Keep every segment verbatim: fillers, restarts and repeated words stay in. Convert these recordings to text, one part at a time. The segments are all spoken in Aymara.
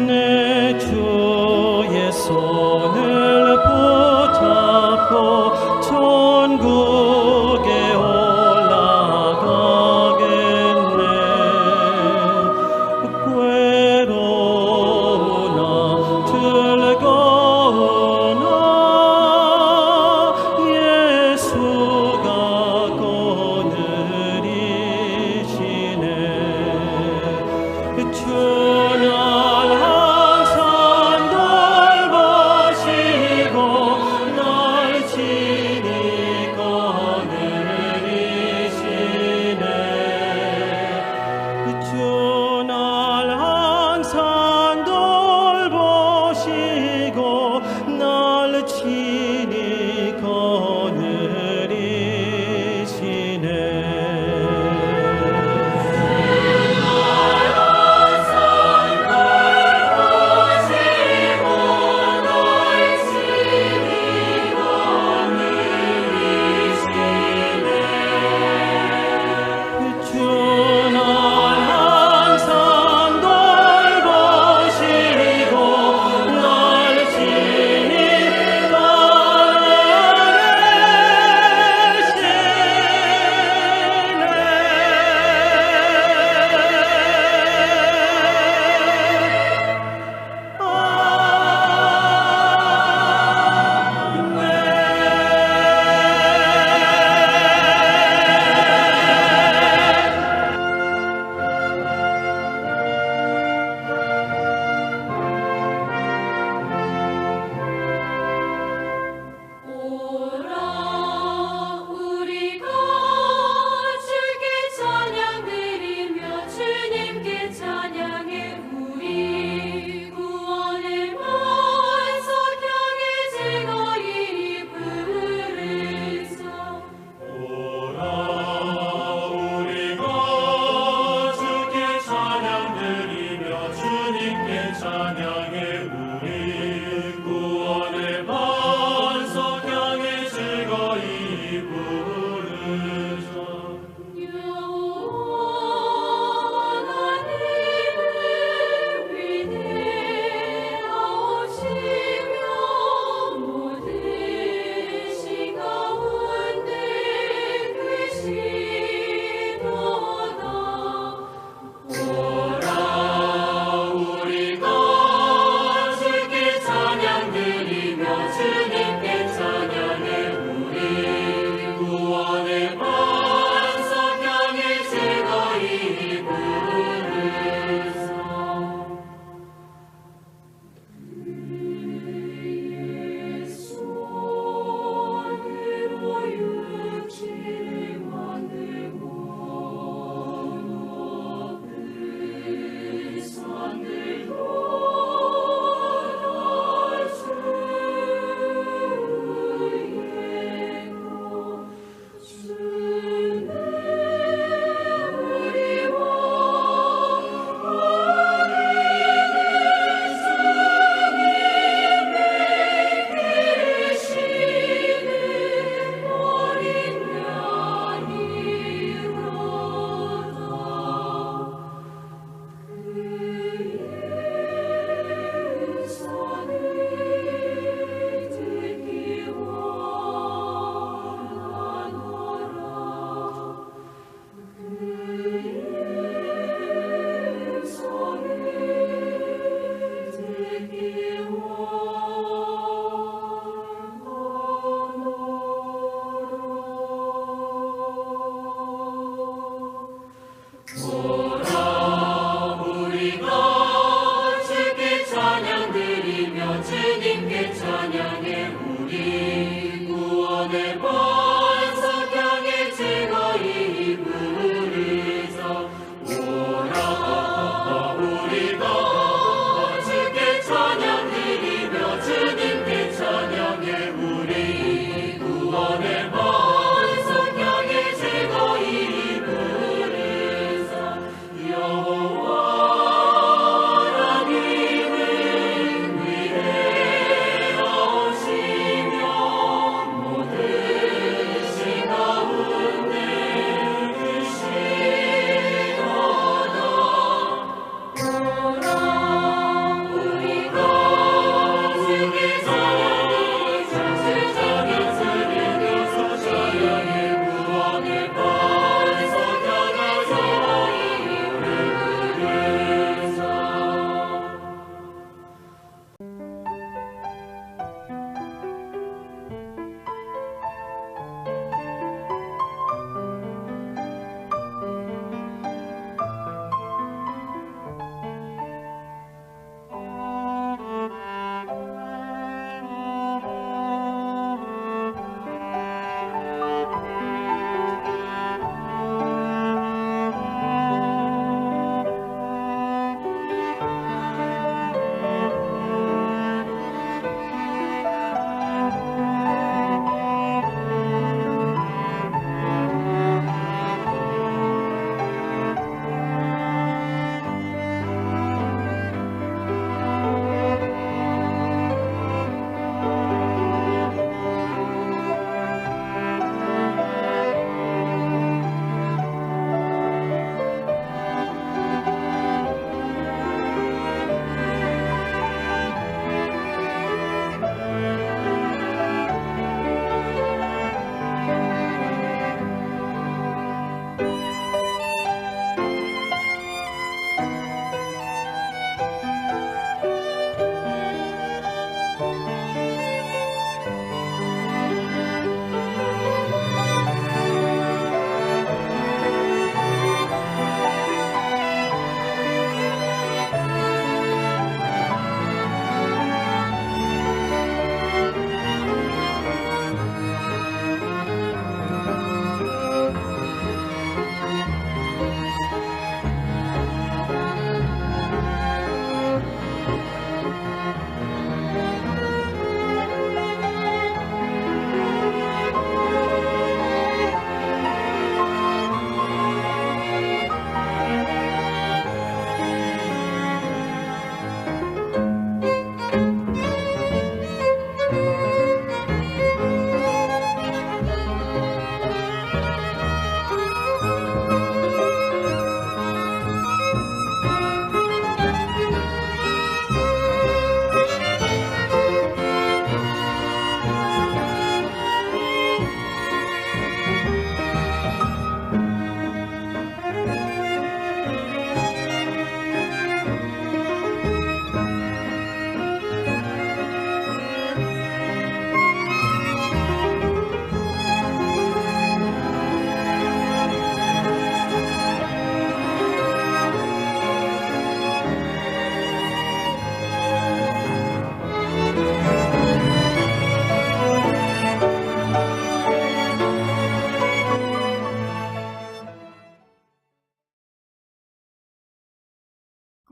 내 주 예수를 붙잡고 천국에 올라가겠네. 괴로우나 즐거우나 예수가 거느리시네. 주는 항상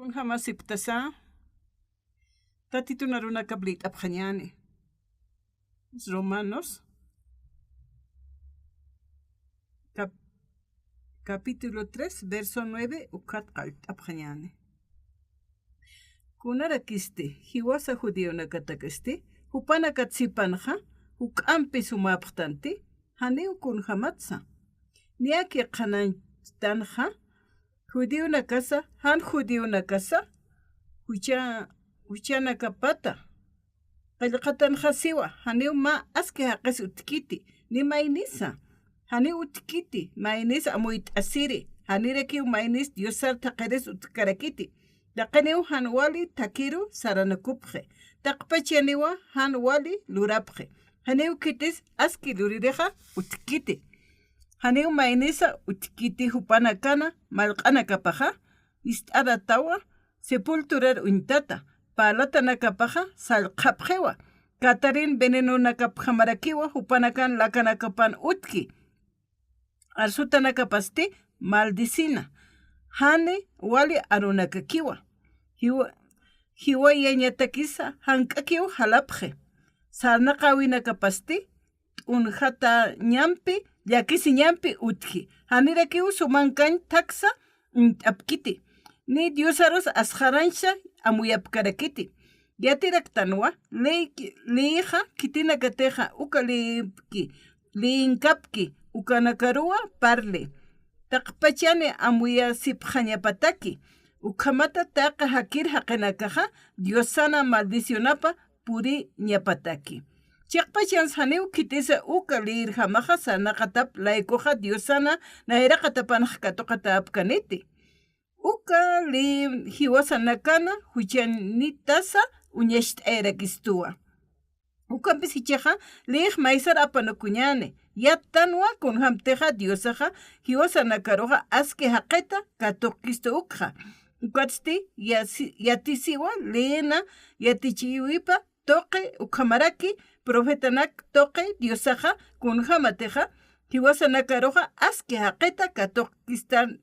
Kunjamasipktasa, Tatitun arunakap liyt'apxañäni. Romanos, cap-, capítulo tres, verso nueve, ukat qallt'apxañäni. Kunarakisti, jiwasa judionakatakasti, jupanakat sipanxa, juk'ampi sumäpxtanti, janiw kunjamatsa. Niyaki qhanañtanxa, judionakasa, jan judionakasa, jucha-, juchanakapata. Qillqatanxasiwa, janiw mä aski jaqis utjkiti, ni maynisa. Janiw utjkiti, maynis amuyt'asiri, janirakiw maynis Diosar thaqiris utjkarakiti. Taqiniw jan wali thakiru saranakupxi. Taqpachaniwa jan wali lurapxi. Janiw khitis aski luririxa utjkiti. Janiw maynisa utjkiti jupanakana mallq'anakapaxa, ist'aratawa, sepulturar uñtata, parlatanakapaxa sallqapxiwa, katarin venenonakapjamarakiwa jupanakan lakanakapan utjki, arsutanakapasti maldicina, jani wali arunakakiwa, jiwa-, jiwayañatakisa jank'akiw jalapxi, sarnaqäwinakapasti t'unjatañampi, llakisiñampi utji. Janirakiw sumankañ thaksa uñt'apkiti. Ni Diosarus asxarañsa amuyapkarakiti. Yatiraktanwa, ley, leyixa khitinakatixa uka leyipki, leyinkapki, ukanakaruwa parli. Taqpachani amuyasipxañapataki. Ukhamata taqi jakir jaqinakaxa, Diosana maldicionapa puriñapataki. Chiqpachansa janiw khitisa uka leyirjamaxa sarnaqatap laykuxa Diosana nayraqatapanx katuqatäpkaniti. Uka ley jiwasanakana juchanitasa uñacht'ayarakistuwa. Ukampis jichhaxa leyix maysar apanukuñäni. Yattanwa kunjämtixa Diosaxa jiwasanakaruxa aski jaqita katuqkistu ukxa. Ukatsti yasi-, yatisiwa leyina yatichiwipa tuqi ukhamaraki profetanak tuqi Diosaxa kunjämatixa jiwasanakaruxa aski jaqita katuqkistan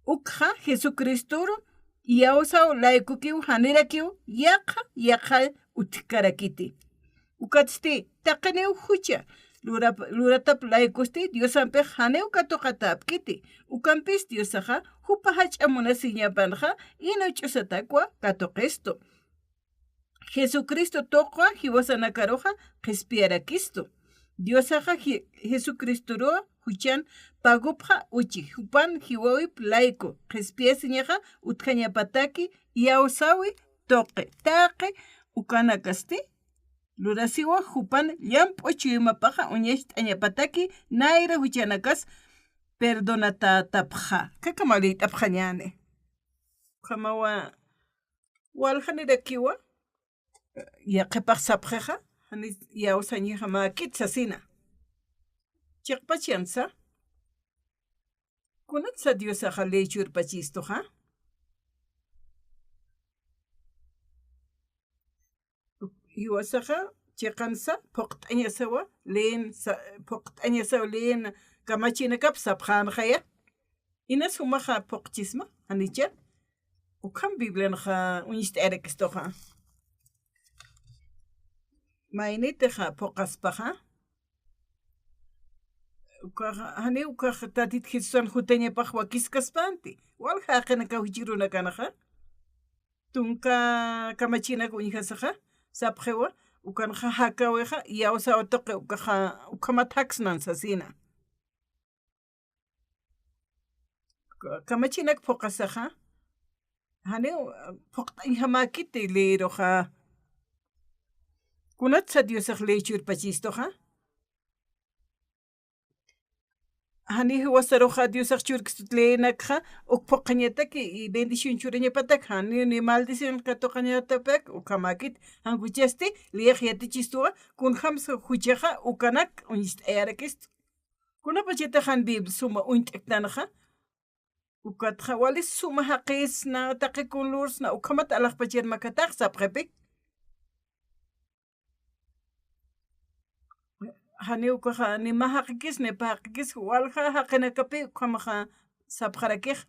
ukxa Jesucristoru iyawsaw laykukiw janirakiw yaqha yaqha utjkarakiti. Ukatsti taqiniw jucha lurap-, luratap laykusti Diosampix janiw katuqatäpkiti. Ukampis Diosaxa jupa jach'a munasiñapanxa ina ch'usatakwa katuqistu. Jesucristo tuqwa jiwasanakaruxa qhispiyarakistu. Diosaxa Je-, Jesucristoruwa juchan pagupxa uchi, jupan jiwawip layku qhispiyasiñaxa utjañapataki iyawsawi tuqi. Taqi ukanakasti lurasiwa jupan llamp'u chuymapaxa uñacht'añapataki nayra juchanakas perdonatätapxa. Khakhamalït'apxañäni. Ukhamawa waljanirakiwa, yaqhipax sapxixa, jani iyawsañjamäkit sasina. Chiqpachansa, kunatsa Diosaxa ley churpachistuxa? Jiwasaxa chiqansa phuqt'añasawa leyin sa-, phuqt'añasawa leyin kamachinakap sapxänxaya. Inas jumaxa phuqchisma, janicha. Ukham Biblianxa uñst'ayarakistuxa. Maynitixa phuqaspaxa. Ukaxa, jani ukax Tatit Jesusan jutañapax wakiskaspanti. Walja jaqinakaw jichhürunakanxa. Tunka kamachinak uñjasaxa, sapxiwa, ukanxa jakawixa, iyawsaw tuqi ukaxa, ukhamat jaksnan sasina. Ka-, kamachinak phuqasaxa, janiw phuqt'añjamäkiti leyiruxa. Kunatsa Diosax ley churpachistuxa? Jani jiwasaruxa Diosax churkistut leyinakxa, uk phuqañataki, y bendición churañapatak, jani ni maldición katuqañatapak, ukhamäkit, jan juchasti, leyix yatichistuwa, kunjamsa juchaxa, ukanak, uñst'ayarakistu. Kunapachatax jan Biblia suma uñt'ktanxa, ukatxa wali suma jaqisna, taqi kun lursna, ukhamat alaxpachar makatax sapxipi. Jani ukaxa, ni mä jaqikis, ni pä jaqikis, walja jaqinakapi, ukhamaxa sapxarakix.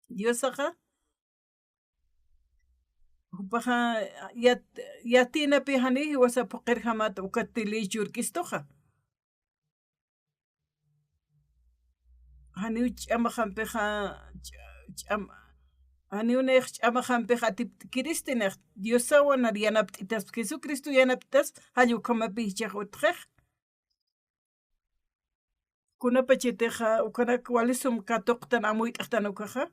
Diosaxa, Jupaxa yat-, yatinapi jani jiwasa phuqirjamata ukati ley churk'istuxa. Janiw ch'amaxampixa, ch'a-, ch'am-, janiw nix ch'amaxampixa atipt'kiristi nix, Diosawa nar yanapt'itaspa, Jesucristo yanapt'itaspa, jall ukhamapi jichhax utjix. Kunapachatixa, ukanak wali sum katuqtan amuyt'xtan ukaxa.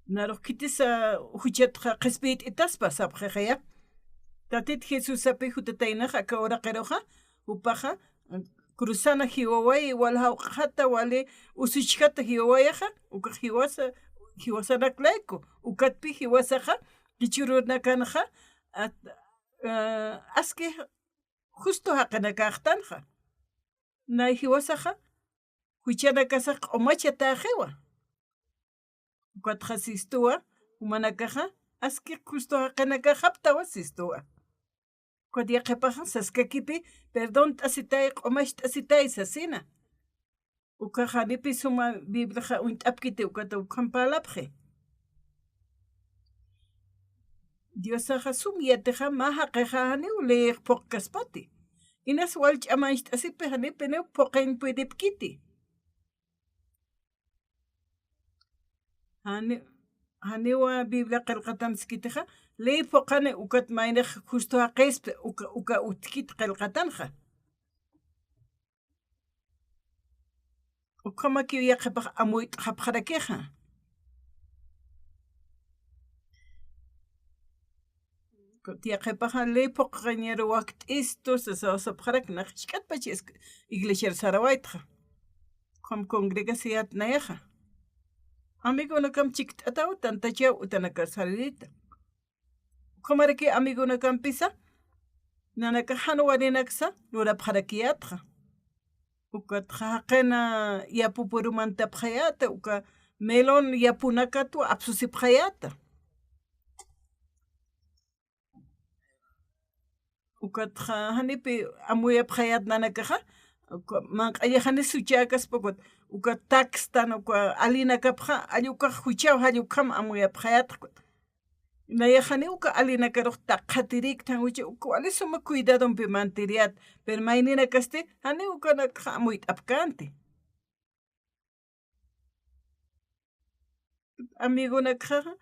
Narux khitisa juchatxa qhispiyt'itaspa sapxixaya. Tatit Jesusapi jutataynax aka uraqiruxa, jupaxa, cruzana jiwaway, wal jawq'xata, wali usuchjata jiwawayaxa, ukax jiwasa, jiwasanak layku, ukatpi jiwasaxa, jichhürunakanxa, at-, ah, aski justo jaqinakaxtanxa. Nay jiwasaxa, juchanakasax q'umachatäxiwa. Ukatxa sistuwa, jumanakaxa, aski justo jaqinakaxaptawa sistuwa. Ukat yaqhipaxa saskakipi, perdont'asitay, q'umacht'asitay sasina. Ukax janipi suma Bibliaxa uñt'apkiti, ukata ukham parlapxi. Diosaxa sum yatixa, mä jaqixa janiw leyix phuqkaspati. Inas wal ch'amañcht'asipi janipiniw phuqin puedipkiti. Jani-, janiwa Biblia qillqatanskitixa, ley phuqani ukat maynix justo jaqispi, uka, uka utjkit qillqatanxa. Ukhamakiw yaqhipax amuyt'xapxarakixa. Yaqhipaxa ley phuqañaru wakt'istu sasawasapxarak nax jisk'atpach iglesiar sarawaytxa. Ukham congregaciat nayaxa. Amigonakam chikt'ataw tantachaw utanakar saririta. Ukhamaraki amigonakampisa, nanakax jan warinaksa lurapxarakiyätxa. Ukatxa jaqina yapu puru mantapxayäta, uka melón yapunakatwa apsusipxayäta. Ukatxa janipi amuyapxayät nanakaxa, uka manq'añax janis juchäkaspa, ukat, uka taxtan, uka alinakapxa, jall ukax juchaw, jall ukham amuyapxayätxa. Nayax janiw uka alinakarux taqhatirïktxa, jucha, uka wali suma cuidadompi mantiriyät, pero mayninakasti, janiw ukanakxa amuyt'apkänti. Amigonakxa,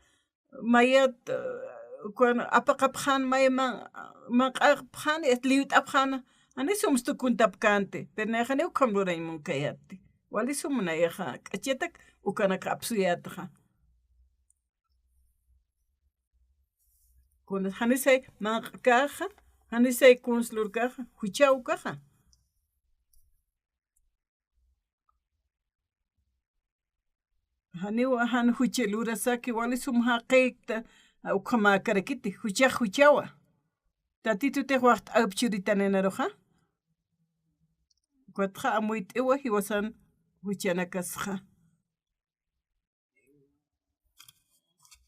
mayat, eh, ukan apaqapxän, may man-, manq'apxän, liwt'apxän, jani sumstu kuntapkänti, pero nayax janiw ukham lurañ munkayätti. Wali sum nayaxa k'achatak ukanakxa apsuyätxa. Kuns janisay manq'kaxa, janisay kuns lurkaxa, juchaw ukaxa. Janiw jan juchi lurasaki wali sum jaqïkta, ukhamäkarakiti, juchax juchawa. Tatitutix waxt'äwip churitaninaruxa. Ukatxa amuyt'iwa jiwasan juchanakasxa.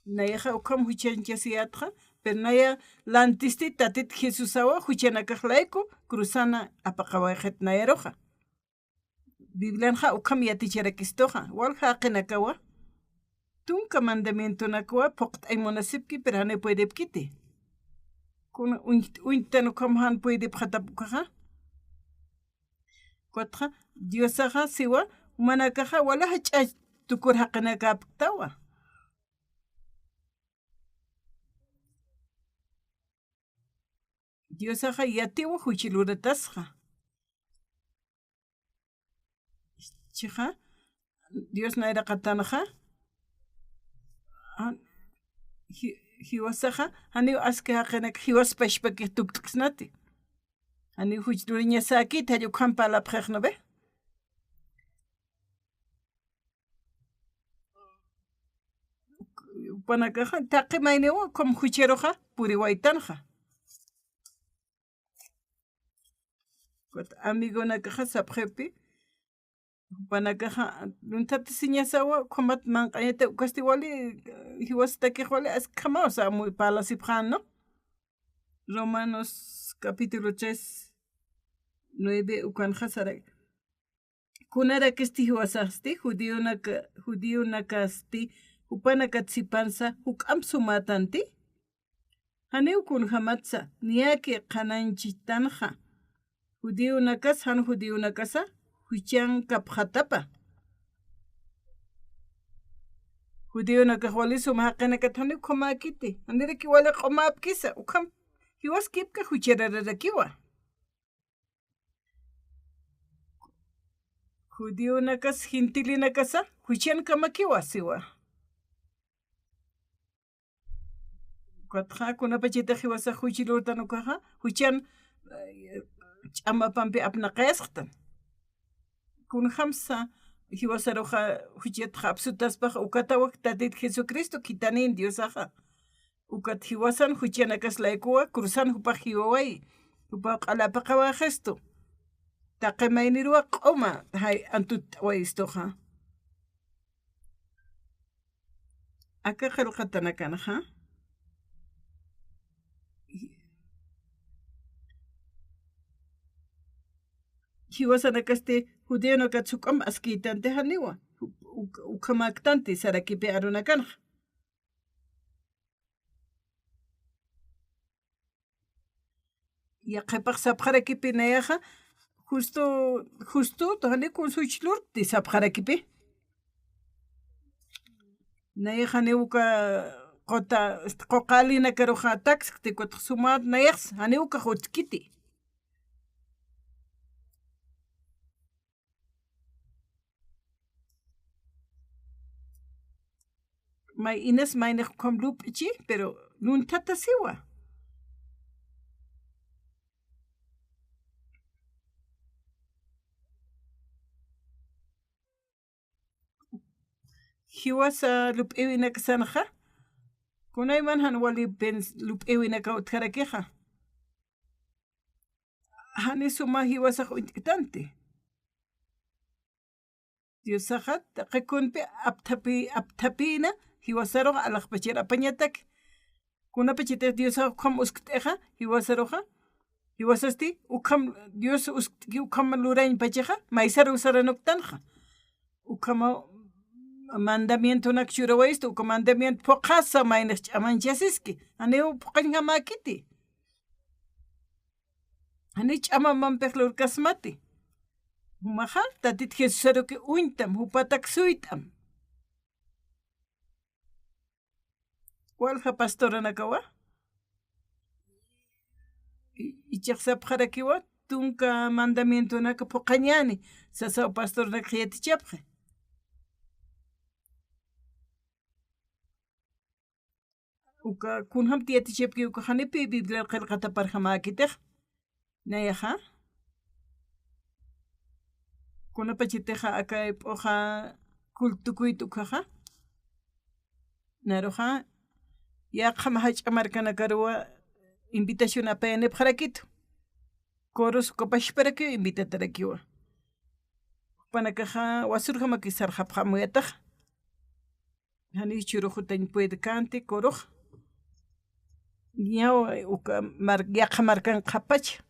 Nayaxa ukham juchañchasiyätxa, pero naya lantisti Tatit Jesusawa juchanakax layku cruzana apaqawayxit nayaruxa. Biblianxa ukham yaticharakistuxa, walja jaqinakawa, tunka mandamientonakwa phuqt'añ munasipki, pero janiw puedipkiti. Kuna uñ-, uñtan ukham jan puedipxatap ukaxa. Ukatxa, Diosaxa siwa, jumanakaxa wali jach'a tukur jaqinakäpktawa. Diosaxa yatiwa juchi luratasxa. Chixa, Dios nayraqatanxa, a, ji-, jiwasaxa, janiw aski jaqinak jiwas pachpakix tukt'ksnati. Janiw juch lurañasäkiti, jall ukham parlapxix, ¿no ve? Jupanakaxa, taqi mayniwa, ukham jucharuxa puriwaytanxa. Ukat amigonakaxa sapxipi, jupanakaxa, lunthatisiñasawa, ukhamat manq'añata, ukasti wali, eh, jiwasatakix wali, askhamaw, o sea, muy parlasipxän, ¿no? Romanos capítulo tres, nueve, ukanxa saray. Kunarakisti jiwasasti, judionaka-, judionakasti, jupanakat sipansa, juk'amp sumätanti. Janiw kunjamatsa, niyaki qhanañchitanxa. Judionakas, jan judionakasa, juchankapxatapa. Judionakax wali suma jaqinakat janiw ukhamäkiti, janiraki wali q'umäpkisa, ukham jiwaskipka jucharararakiwa. Judionakas, gentilinakasa, juchankamakiwa siwa. Ukatxa, kunapachatix jiwasax juch lurtan ukaxa, juchan, eh, ch'amapampi apnaqayasxtan. Kunjamsa, jiwasaruxa, juchatxa apsutaspax, ukatawak Tatit Jesucristo khithanin Diosaxa. Ukat jiwasan juchanakas laykuwa, cruzan jupax jiwawayi, jupax q'alapaqawaxistu. Taqi mayniruwa q'uma, jay, antut t'awayistuxa. Aka qillqatanakanxa, jiwasanakasti judionakat juk'amp askïtanti janiwa, uk-, uk-, ukhamäktanti sarakipi arunakanxa. Yaqhipax sapxarakipi nayaxa, justo, justo, janiw kunsa juch lurkti sapxarakipi. Nayax janiw uka quta, este, quqalinakaruxa takskti, ukatxa sumät nayaxsa, janiw ukax utjkiti. May inas maynix ukham lup'ichi, pero lunthatasiwa. Jiwasa lup'iwinaksanxa, kunayman jan wali pens-, lup'iwinaka utjarakixa. Jani suma jiwasax uñt'ktanti. Diosaxa taqi kunpi apthapi-, apthapïna jiwasarux alaxpachar apañataki. Kunapachatix Diosax ukham uskt'ixa, jiwasaruxa, jiwasasti ukham Dios uskt'ki ukham lurañpachaxa, maysaruw saranuktanxa. Ukhama mandamientonak churawayistu, uka mandamiento phuqhasa maynix ch'amañchasiski, janiw phuqhañjamäkiti. Jani ch'amamampix lurkasmati. Jumaxa, Tatit Jesusaruki uñtam, jupatak suyt'am. Walja pastoranakawa, i-, ichax sapxarakiwa, tunka mandamientonaka phuqhañäni, sasaw pastoranakax yatichapxi. Uka kunjamti yatichapki, uka janipi Bibliar qillqataparjamäkitix. Nayaxa. Kunapachatixa aka p'uxa culto tukuyt ukhaxa. Naruxa. Yaqham jach'a markanakaruwa invitación apayanipxarakitu. Coros uka pachparakiw invitatarakiwa. Jupanakaxa wasurjamaki sarxapxamuyataxa. Janiw churux jutañ puedkänti, kurux. Ñaw, uka mar-, yaqha markan qhapach.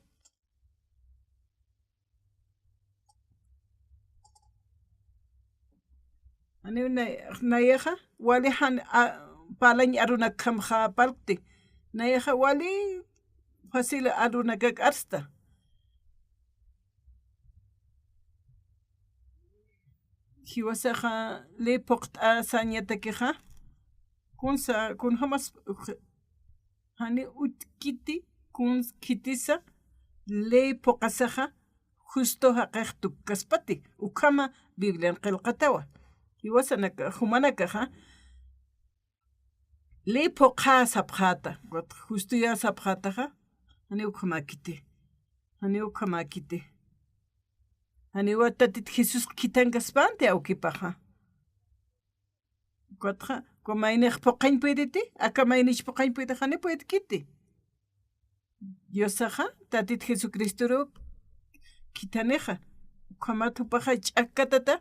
Janiw nay-, nayaxa, wali jan, a, parlañ arunakjamxa parlti. Nayaxa, wali fácil arunakak arsta. Jiwasaxa ley phuqt'asañatakixa, kunsa, kunjamas, jani utjkiti, kuns khitisa, ley phuqasaxa, justo jaqix tukkaspati, ukhama Biblian qillqatawa. Jiwasanaka, jumanakaxa, ley phuqha sapxäta, ukatxa justoya sapxätaxa, janiw ukhamäkiti, janiw ukhamäkiti. Janiwa Tatit Jesús khithankaspänti awkipaxa. Ukatxa, uka maynix phuqhañ puediti, aka maynich phuqhañ puediti, jani puedkiti. Diosaxa, Tatit Jesucristoruw khithanixa, ukhamat jupaxa ch'akkatata,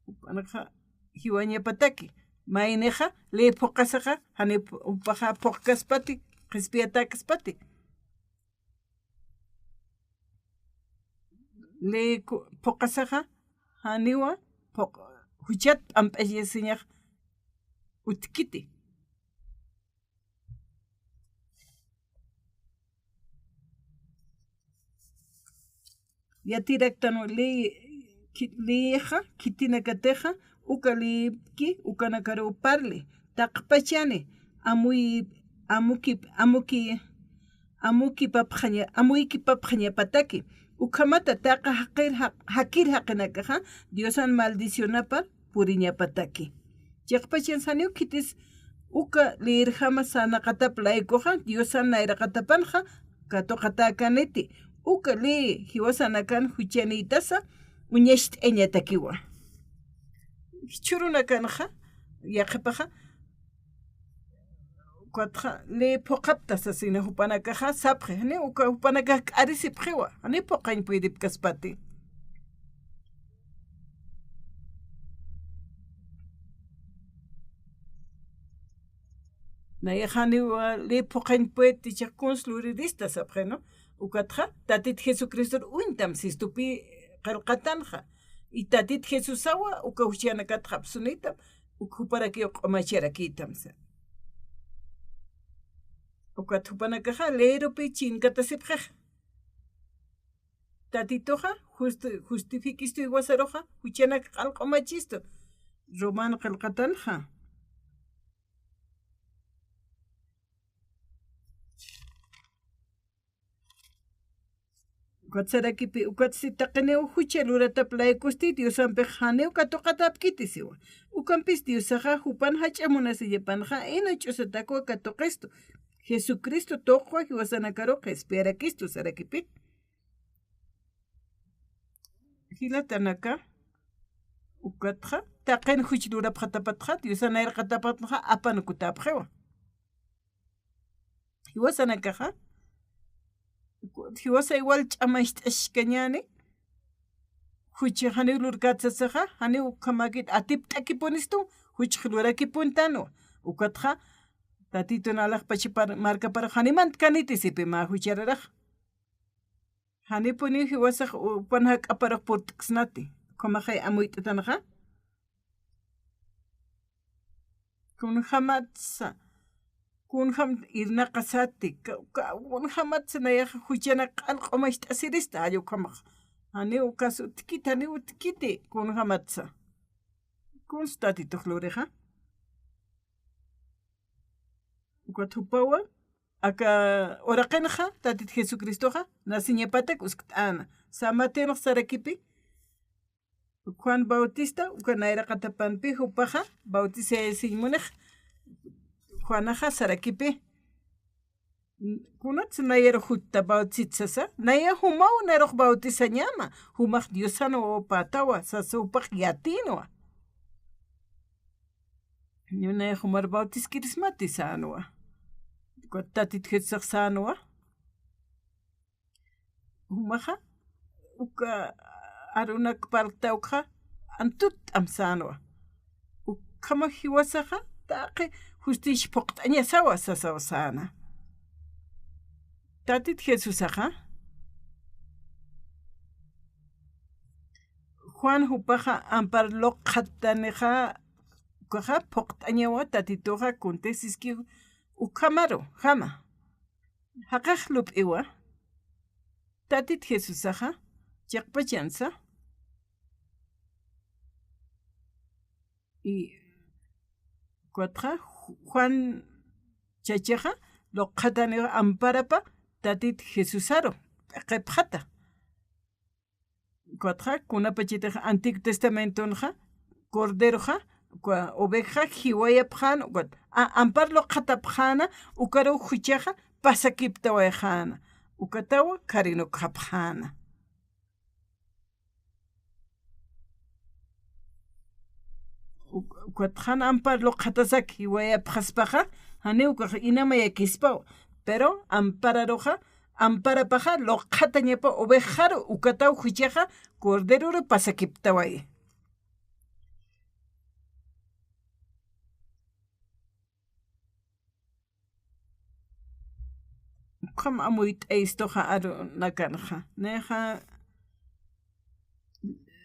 jupanxa jiwañapataki, maynixa, ley phuqasaxa, jani phu-, jupaxa phuqkaspati, qhispiyatäkaspati. Ley ku-, phuqasaxa, janiwa phuq-, juchat p'amp'achasiñax utjkiti. Yatiraktanwa ley, ki-, leyixa, khitinakatixa, uka leyipki, ukanakaruw parli, taqpachani, amuy-, amuki-, amuki-, amukipapxaña-, amuykipapxañapataki, ukhamata taqa jaqir jaq-, jakir jaqinakaxa, Diosan maldicionapar puriñapataki. Chiqpachan janiw khitis uka leyirjama sarnaqatap laykuxa, Diosan nayraqatapanxa katuqatäkäniti, uka ley jiwasanakan juchanïtasa uñacht'ayañatakiwa. Jichhürunakanxa, yaqhipaxa, ukatxa ley phuqapta sasina jupanakaxa sapxi, jani uka jupanakax k'arisipxiwa, jani phuqañ puydipkaspati. Nayax janiw, ah, ley phuqañ puedti, chiq kuns lurirista sapxi, ¿no? Ukatxa, Tatit Jesucristor uñtam sistupi qillqatanxa. Y Tatit Jesusawa, uka juchanakatxa apsunitam, uk juparakiw q'umacharakitam sa. Ukat jupanakaxa, leyrupi chinkatasipxixa. Tatituxa, justi-, justifikistu jiwasaruxa, juchanak q'al q'umachistu. Roman qillqatanxa. Ukat sarakipi, ukat si taqiniw jucha luratap laykusti, Diosampix janiw katuqatäpkiti siwa. Ukampis Diosaxa jupan jach'a munasiñapanxa, ina ch'usatakwa katuqistu. Jesucristo tuqwa jiwasanakaru qhispiyarakistu sarakipi. Jilatanaka, ukatxa, taqin juch lurapxatapatxa, Diosan nayraqatapatxa, apan kutäpxiwa. Jiwasanakaxa, jiwasa igual ch'amacht'askañäni, juch janiw lurkät sasaxa, janiw ukhamäkit atipt'akipunistu, juch lurakipuntanwa. Ukatxa, Tatitun alaxpach par-, markapar jani mantkaniti sipi mä juchararax. Janipuniw jiwasax jupan jak'aparux purt'ksnati, ukhamaxay amuyt'atanxa. Kunjamatsa, kunjam irnaqasati, ka, ka, kunjamatsa nayax juchanak q'al q'umacht'asirista, jall ukhamax. Janiw ukas utjkiti, janiw utjkiti, kunjamatsa. Kuns Tatitux lurixa. Ukat jupawa, aka uraqinxa, Tatit Jesucristoxa, nasiñapatak uskt'äna. San Mateonx sarakipi, Juan Bautista, uka nayraqatapanpi, jupaxa, bautizayasiñ munix, Juanaxa sarakipi. Kunats nayarux jutta bautizat sasa, naya jumaw narux bautizañäma, jumax Diosan wawapätawa, sasa jupax yatïnwa. Naya jumar bautizkirismati sänwa. Ukat Tatit Jesusax sänwa. Jumaxa, uka arunak parltawkxa, antutt'am sänwa. Ukhama jiwasaxa, taqi justicia phuqt'añasawa sasaw säna. Tatit Jesusaxa, Juan jupaxa ampar luqxatanixa, ukaxa phuqt'añawa Tatituxa kuntix siski ukhamaru, jama. Jaqix lup'iwa, Tatit Jesusaxa, chiqpachansa, y ukatxa Ju-, Juan chachaxa, luqxataniwa amparapa Tatit Jesusaru, p'iqipxata. Ukatxa, kunapachatix Antiguo Testamentonxa, corderoxa, uka ovejaxa jiwayapxäna, ukat, a, ampar luqxatapxäna, ukaruw juchaxa pasakiptawayxäna, ukataw kharinukxapxäna. Uk-, ukatxa ampar luqxatasaki jiwayapxaspaxa, janiw ukax inamayakispaw, pero ampararuxa, amparapaxa luqxatañapa ovejaru, ukataw juchaxa corderoru pasakiptawayi. Ukham amuyt'ayistuxa arunakanxa. Nayaxa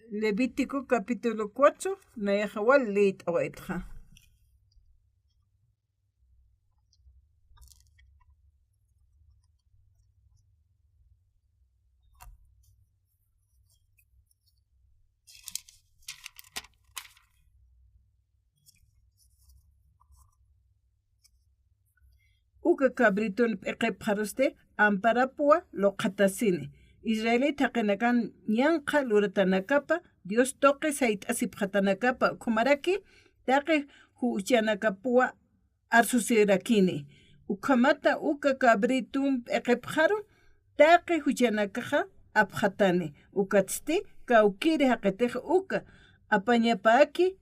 Levítico capítulo cuatro, nayaxa wal liyt'awaytxa. Uka cabritun p'iqipxarusti amparapwa luqhatasini. Israelit jaqinakan ñanqha luratanakapa, Dios tuqi sayt'asipxatanakapa, ukhamaraki taqi juchanakapwa arsusirakini. Ukhamata uka cabritun p'iqipxaru taqi juchanakaxa apxatani. Ukatsti kawkiri jaqitix uka apañapäki,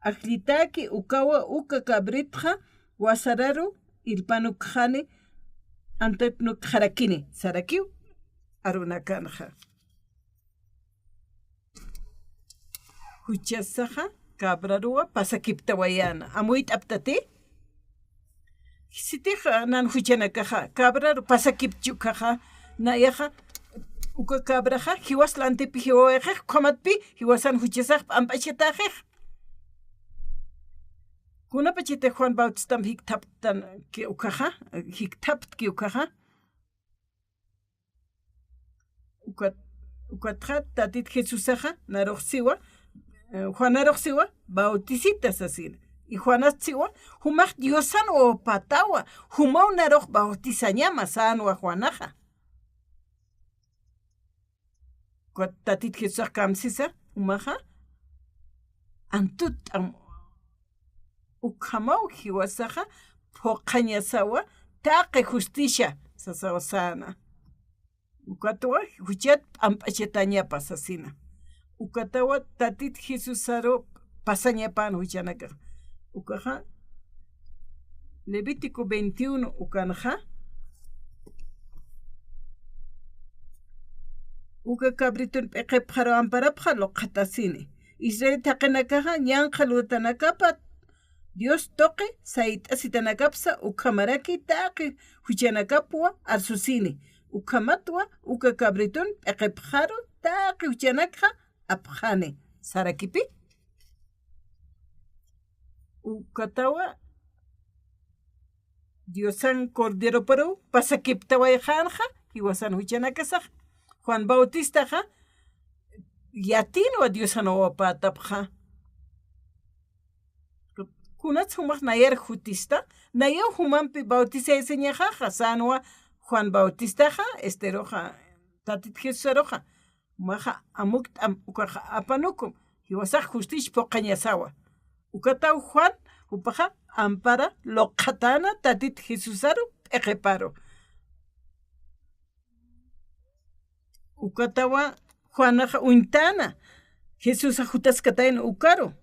ajllitaki, ukawa uka cabritxa wasararu irpanukxani, antatnukxarakini, sarakiw arunakanxa. Juchasaxa cabraruwa pasakiptawayäna. Amuyt'aptati? Sitix, ah, nan juchanakaxa cabraru pasakipchi ukaxa, nayaxa uka cabraxa jiwas lantipi jiwawayxix, ukhamatpi jiwasan juchasax p'amp'achatäxix. Kunapachatix Juan Bautistamp jikthaptan ki ukaxa, jikthaptki ukaxa. Ukat, ukatxa Tatit Jesusaxa narux siwa, eh, Juanarux siwa, "Bautisita", sasina. Y Juanas siwa, "Jumax Diosan wawapätawa, jumaw narux bautisañama", sänwa Juanaxa. Ukat Tatit Jesusax kamsisa, jumaxa, "Antutt'am, ukhamaw jiwasaxa phuqhañasawa taqi justicia", sasawa säna. Ukatwa juchat p'amp'achatañapa sasina. Ukatawa Tatit Jesusaru pasañapan juchanakax. Ukaxa Levítico veintiuno ukanxa. Uka cabritun p'iqipxaru amparapxa luqhatasini. Israel jaqinakaxa ñanqha luratanakapa Dios tuqi sayt'asitanakapsa ukhamaraki taqi juchanakapwa arsusini. Ukhamatwa uka cabritun p'iqipxaru taqi juchanakxa apxani. ¿Sarakipi? Ukatawa Diosan corderoparu pasakiptawayxänxa jiwasan juchanakasax. Juan Bautistaxa yatïnwa Diosan wawapätapxa. Kunats jumax nayar jutista, nayaw jumampi bautisayasiñaxaxa, sänwa Juan Bautistaxa, esteruxa, Tatit Jesusaruxa. Jumaxa amukt'am ukaxa apanukum, jiwasax justicia phuqhañasawa. Ukataw Juan, jupaxa ampara luqhatäna Tatit Jesusaru p'iqiparu. Ukatawa Juanaxa uñtäna, Jesusax jutaskatayna ukaru.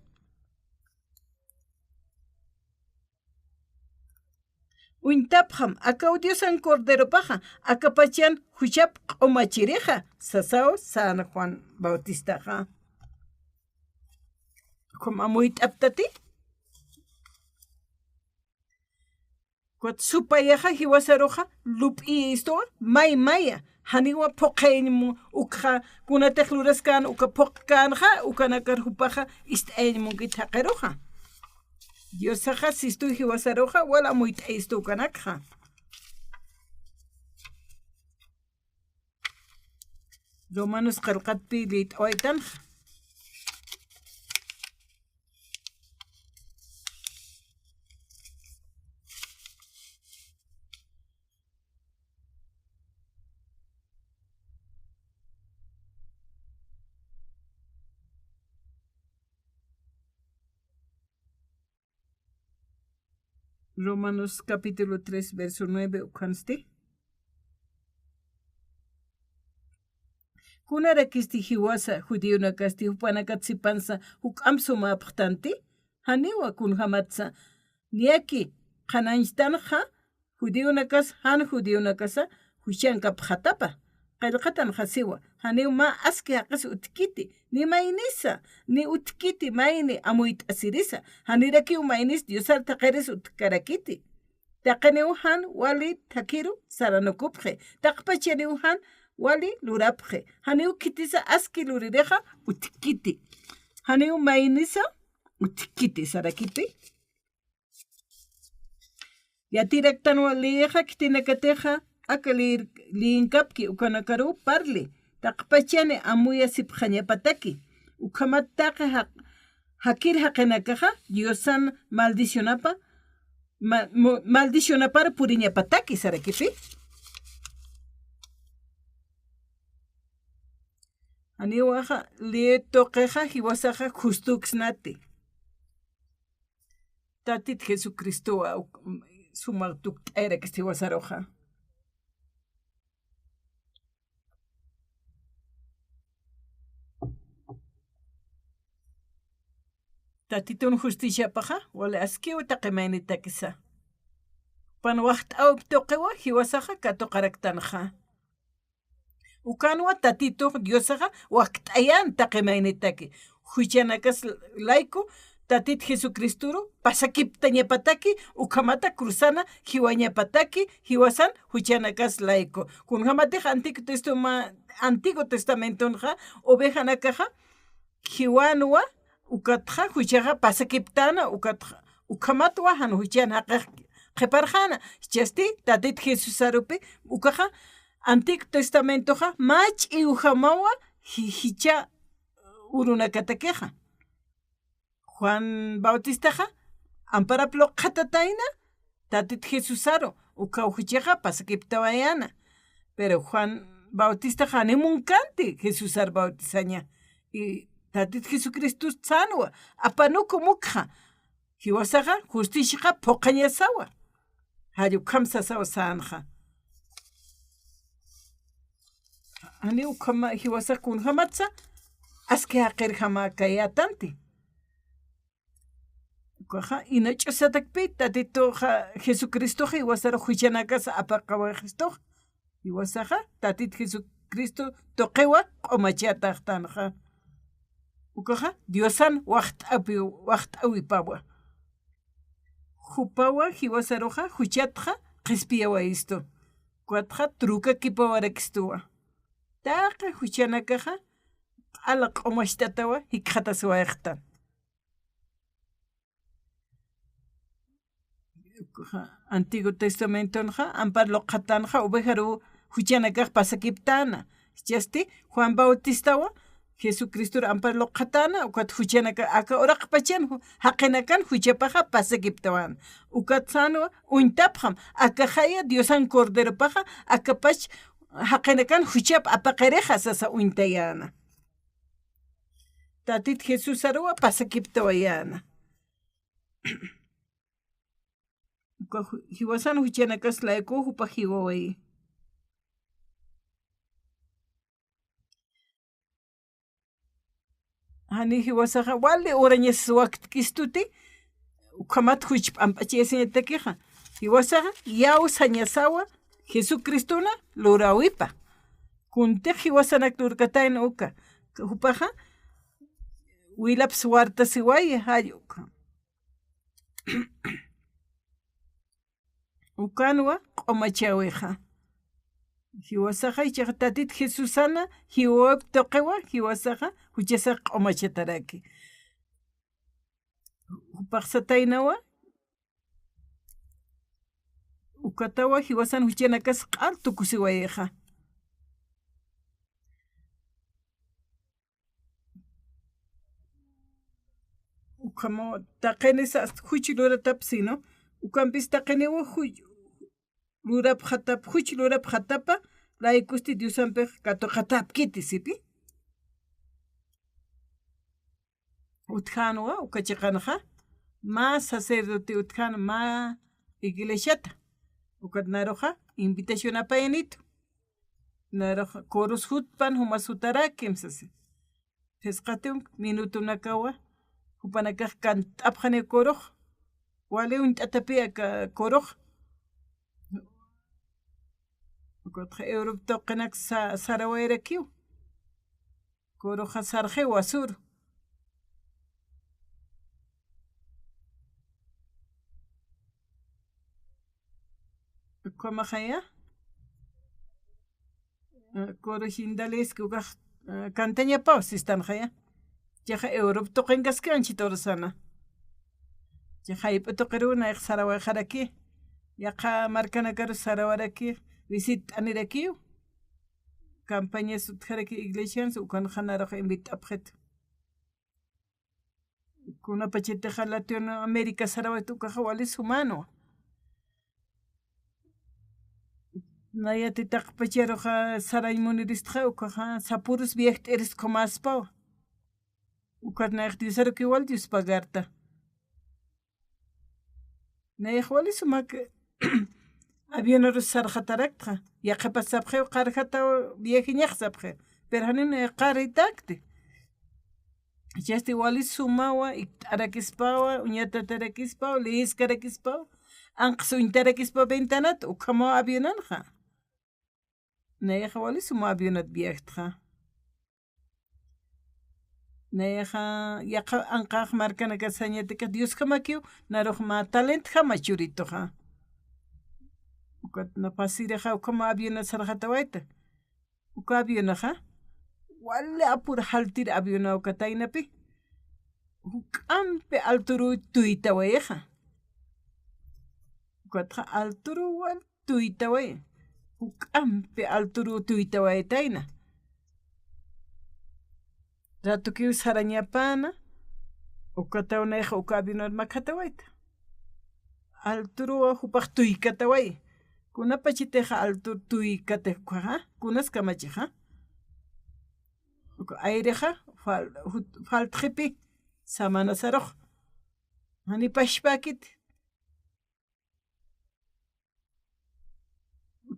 Uñtapxam, akaw Diosan corderopaxa, akapachan juchap q'umachirixa, sasaw San Juan Bautistaxa. ¿Ukham amuyt'aptati? Ukat supayaxa jiwasaruxa lup'iyistuwa, may maya, janiwa phuqhayañ mu-, ukxa kunatix luraskän uka phuqkänxa, ukanakar jupaxa ist'ayañ munkit jaqiruxa. Diosaxa sistu jiwasaruxa, wal amuyt'ayistu ukanakxa. Romanos qillqatpi liyt'awaytanxa. Romanos capítulo tres, verso nueve, ukhansti. ¿Kunarakisti jiwasa judionakasti jupanakat sipansa juk'amp sumäpxtanti? Janiwa kunjamatsa. Niyaki qhanañchtanxa judionakas jan judionakasa juchankapxatapa. Qillqatanxa siwa, janiw mä aski jaqis utjkiti, ni maynisa, ni utjkiti mayni amuyt'asirisa, janirakiw maynis Diosar thaqiris utjkarakiti. Taqiniw jan wali thakhiru saranukupxi, taqpachaniw jan wali lurapxi. Janiw khitisa aski luririxa utjkiti. Janiw maynisa utjkiti, sarakiti. Yatiraktanwa leexa khitinakatixa, aka leer-, leenkapki ukanakaruw parli, taqpachani amuyasipxañapataki, ukhamat taqi jaq-, jakir jaqinakaxa Diosan maldicionapa, ma-, mu-, maldicionapar puriñapataki, sarakiti. Janiwaxa lee tuqixa jiwasaxa justuksnati. Tatit Jesucristowa uk-, suma tukt'ayarakisti jiwasaruxa. Tatitun justiciapaxa, wali askiw taqi maynitakisa. Jupan waxt'äwip tuqiwa, jiwasaxa katuqaraktanxa. Ukanwa Tatitux Diosaxa wakt'ayan taqi maynitaki. Juchanakas layku Tatit Jesucristoru pasakiptañapataki, ukhamata cruzana jiwañapataki, jiwasan juchanakas layku. Kunjamatix Antiguo Testama-, Antiguo Testamentonxa ovejanakaxa jiwanwa, ukatxa juchaxa pasakiptana, ukatxa, ukhamatwa jan juchan jaqix qhiparxana. Jichhasti Tatit Jesusarupi, ukaxa Antiguo Testamentoxa mä ch'iwjamawa ji-, jichha urunakatakixa. Juan Bautistaxa amparap luqhatatayna, Tatit Jesusaru, ukaw juchaxa pasakiptawayana. Pero Juan Bautistaxa ni munkanti Jesusar bautizaña. Y Tatit Jesucristo sanwa, apanuku mukxa. Jiwasaxa justiciaxa phuqhañasawa. Jall ukham sasawa sanxa. Jani ukhama jiwasax kunjamatsa, aski jaqirjama kayätanti. Ukaxa, ina ch'usatakpi, Tatituxa, Jesucristoxa, jiwasarux juchanakas apaqawayxistux. Jiwasaxa, Tatit Jesucristo tuqiwa q'umachataxtanxa. Ukaxa, Diosan waxt'api-, waxt'awipawa. Jupawa, jiwasaruxa, juchatxa, qhispiyawayistu. Ukatxa, trukakipawarakistuwa. Taqi juchanakaxa, q'ala q'umacht'atawa, jikxatasiwayxtan. Antiguo Testamentonxa, ampar luqhatanxa, ovejaru juchanakax pasakiptana. Jichhasti, Juan Bautistawa, Jesucristoru ampar luqhatäna, ukat juchanaka, aka uraqpachan ju-, jaqinakan juchapaxa pasakiptawäna. Ukat sänwa, uñtapxam, akaxaya Diosan Corderopaxa, akapach jaqinakan juchap apaqirixa sasa uñtayäna. Tatit Jesusaruwa pasakiptawayäna. Uka ju-, jiwasan juchanakas layku jupax jiwawayi. Jani jiwasaxa wali urañas wakt'kistuti, ukhamat juch p'amp'achayasiñatakixa. Jiwasaxa yawsañasawa Jesucristona luräwipa. Kuntix jiwasanak lurkatayna uka. Jupaxa wilapsa wartasiwayi jall uka. Ukanwa q'umachäwixa. Jiwasaxa jichhax Tatit Jesusana jiwawayp tuqiwa, jiwasaxa juchasax q'umachataraki. Jupax sataynawa, ukatawa jiwasan juchanakas q'al tukusiwayixa. Ukhamaw taqinisa hasta juch luratap sino, ukampis taqiniwa juch lurapxatap, juch lurapxatapa, laykusti Diosampix katuqatäpkiti, sipi. Utjänwa, uka chiqanxa, mä sacerdote utjän, mä iglesiata. Ukat naruxa, invitación apayanitu. Naruxa, coros jutpan, jumas jutarakim, sasi. Phisqatiw minutonakawa, jupanakax kant'apxani corux, wali uñt'atapi aka corux. Ukatxa Europa tuqinak sa-, sarawayrakiw. Coruxa sarxiw wasuru. Ukhamaxaya. Kuru jindaliski ukax kantañapaw sistanxaya. Chixa Europa tuqinkaski anchit urasana. Chixa jayp'u tuqiru nayax sarawayxaraki. Yaqha markanakaru sarawaraki. Visit'anirakiw. Campañas utjaraki iglesians ukanxa narux invit'apxitu. Kunapachatixa Latinoamérica sarawayta ukaxa wali sumanwa. Nayati taqpacharuxa sarañ muniristxa ukaxa sapürus viajt'iris khumaspawa. Ukat nayax Diosarukiw wal Dios pagarta. Nayax wali sumak avionarus sarxataraktxa. Yaqhipas sapxiw qarjataw viajeñax sapxiw. Pero janiw nayax qarritakti. Chasti wali sumawa, ikt'arakispawa, uñatatarakispawa, leeskarakispawa, anqhs uñtarakispawa ventanat, ukhamaw avionanxa. Nayaxa wali suma avionat viajtxa. Nayaxa yaqha anqax markanaka sañatika Diosjamakiw, narux mä talentjama churituxa. Ukat na pasirixa ukhama avionat sarxatawayta. Uka avionaxa, wali apur jaltir avionaw kataynapi. Juk'ampi alturuw tuytawayixa. Ukatxa alturuw wal tuytaway. Juk'ampi alturuw tuytawaytayna. Ratukiw sarañapana, ukataw nayaxa uka avionat makhatawayta. Alturuwa jupax tuykataway. Kunapachatixa altur tuykatix ukhaxa, kunas kamachixa. Uka airexa, fal-, jut-, faltxipi, samanasarux. Jani pachpäkit.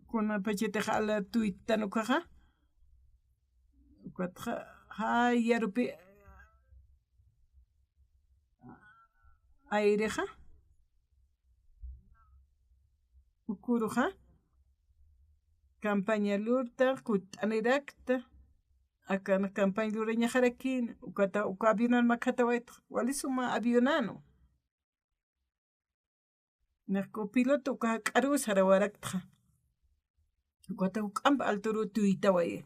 Kunapachatixa ala tuytan ukhaxa. Ukatxa, jay yarupi airexa. Ukuruxa. Campaña lurta, kutt'anirakta. Akan campaña lurañaxarakïna. Ukata, uka avionan makhatawaytxa. Wali suma avionanu. Nax copiloto uka jak'aruw sarawaraktxa. Ukata juk'amp alturuw tuytawayi.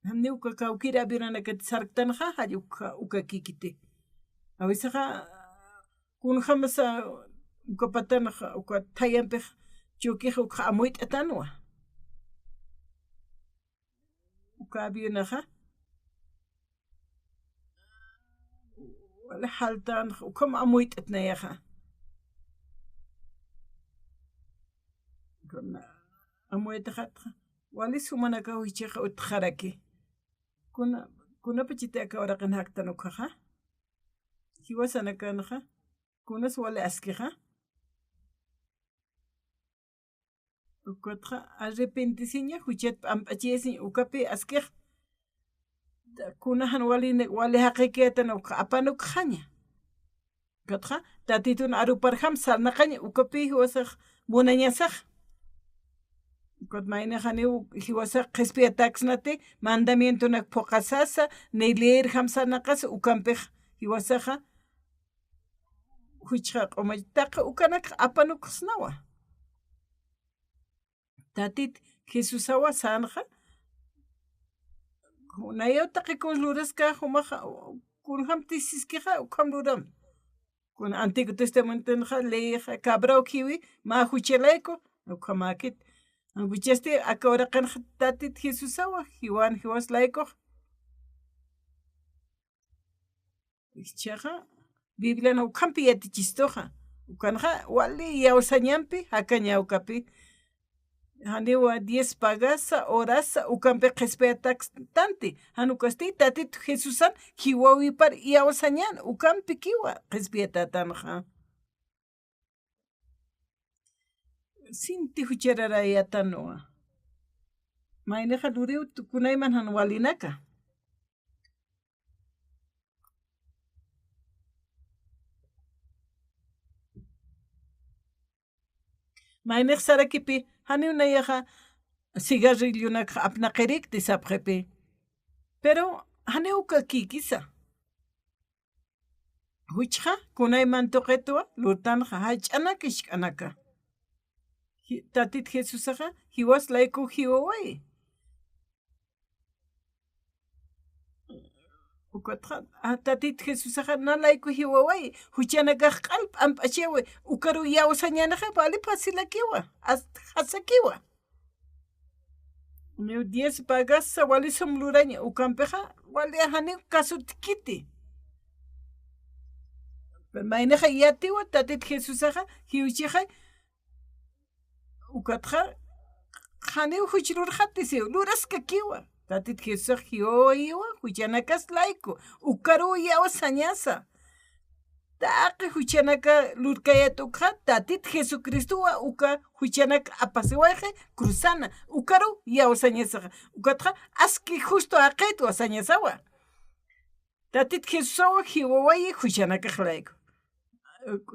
Janiw uka kawkir avionanakat sarktanxa, jall uka, ukakïkiti. Awisaxa, kunjamasa uka patanxa, uka thayampix, choquexa ukxa amuyt'atanwa. Uka avionaxa, wali jaltanxa, ukham amuyt'at nayaxa. Kuna amuyt'axatxa, wali sumanakaw jichhaxa utjaraki. Kuna, kunapachati aka uraqin jaktan ukhaxa. Jiwasanakanxa, kunas wali askixa. Ukatxa arrepentisiña, juchat p'amp'achayasiñ, ukapi askix. Kuna jan wali, wali jaqikiyatan ukxa apanukxaña. Ukatxa, Tatitun aruparjam sarnaqaña, ukapi jiwasax munañasax. Ukat mayni janiw jiwasax qhispiyataksnati, mandamientonak phuqasasa, ni leerjam sarnaqas, ukampix jiwasaxa, juchxa q'umach taqi ukanak apanuksnawa. Tatit Jesusawa sänxa, nayaw taqi kun luraska jumaxa, kunjam tisiskixa, ukham luram. Kun Antiguo Testamentonxa, leyxa, cabraw khiwi, mä juchalayku, ukhamäkit. Ankuchasti aka uraqinxa Tatit Jesusawa, jiwan jiwas laykux. Jichhaxa, Biblian ukhampi yatichistuxa. Ukanxa, wali iyawsañampi, jakaña ukapi. Janiwa diez pagasa, horasa, ukampi qhispiyatakstanti. Jan ukasti, Tatit Jesusan, jiwawipar iyawsañan, ukampikiwa qhispiyatatanxa. Sinti juchararayatanwa. Maynixa luriw tukunayman jan walinaka. Maynix sarakipi, janiw nayaxa cigarrillonakxa apnaqirikti sapxipi. Pero janiw ukakïkisa. Juchxa, kunayman tuqitwa, lurtanxa, jach'anaka, isk'anaka. Tatit Jesusaxa jiwas layku jiwawayi. Ukatxa, a, Tatit Jesusaxa na layku jiwawayi, juchanakax q'al p'amp'achawi, ukaru iyawsañänixa wali fácilakiwa, ast jasakiwa. Niw diez pagasa wali sum luraña, ukampixa wali janiw kasutkiti. Maynixa yatiwa Tatit Jesusaxa, jiwchixa, ukatxa, janiw juch lurxatisiw, luraskakiwa. Tatit Jesusax jiwawayiwa, juchanakas layku, ukaruw iyawsañasa. Taqi juchanaka lurkayät ukxa, Tatit Jesucristowa uka juchanak apasiwayxi cruzana, ukaruw iyawsañasaxa. Ukatxa, aski justo jaqïtwa sañasawa. Tatit Jesusaw jiwawayi juchanakax layku.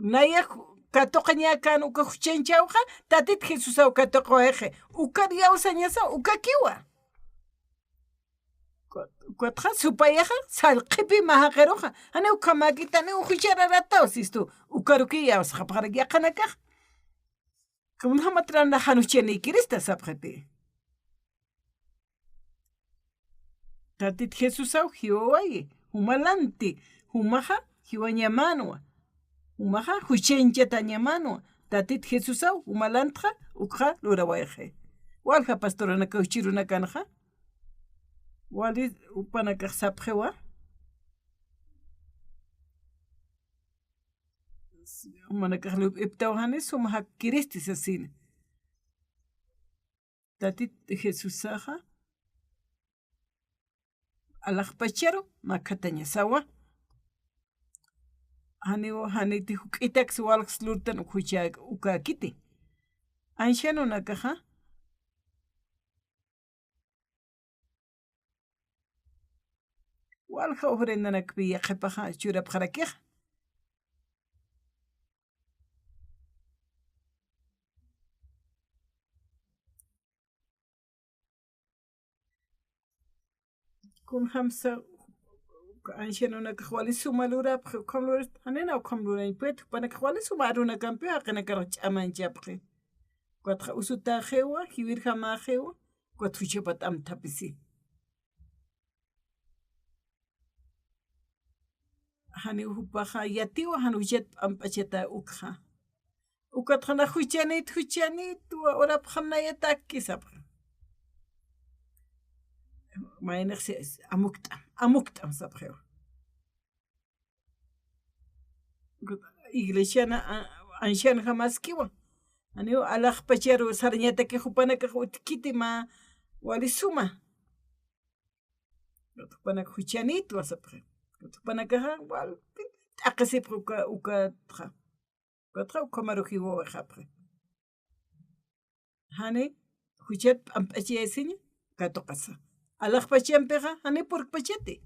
Nayax katuqañäkän uka juchanchawxa, Tatit Jesusaw katuqawayxi. Ukar iyawsañasaw, ukakiwa. Ukatxa supayaxa, sallqhipi mä jaqiruxa. Janiw ukhamäkiti, janiw juchararataw sistu. Ukarukiw iyawsaxapxarak yaqhanakax. Kunjamatran jan juchanïkirista sapxiti. Tatit Jesusaw jiwawayi, jumalanti, jumaxa jiwañamänwa, jumaxa juchanchatañamänwa, Tatit Jesusaw jumalantxa ukxa lurawayxi. Walja pastoranaka juchïrunakanxa, wali jupanakax sapxiwa. Jumanakax lup'iptaw jani sum jakkiristi sasina. Tatit Jesusaxa alaxpacharu makhatañasawa. Janiw, janiti juk'itaks walks lurtan ukhucha, ukäkiti. Ancianonakaxa walja ofrendanakpi yaqhipaxa churapxarakixa. Kunjamsa, ancianonakax wali suma lurapxi, ukham lurapxi, janina ukham lurañ, pues, jupanakax wali suma arunakampiw jaqinakarux ch'amañchapxi. Ukatxa usutäxiwa, jiwirjamäxiwa, ukat juchapat amthapisi. Janiw jupaxa yatiwa, jan juchat p'amp'achata ukxa. Ukatxa nax juchanït, juchanïtwa, urapxam nayatakki sapxi. Maynix si, amukt'am, amukt'am sapxiwa. Iglesiana, a, ancianjamaskiwa. Janiw alaxpacharu sarañataki jupanakax utjkiti mä wali suma. Jupanakax juchanïtwa sapxi. Jupanakaxa wal t'aqhisipxi uka, ukatxa. Ukatxa ukhamaru jiwawayxapxi. Jani juchat p'amp'achayasiña katuqasa. Alaxpachampixa jani purkpachati.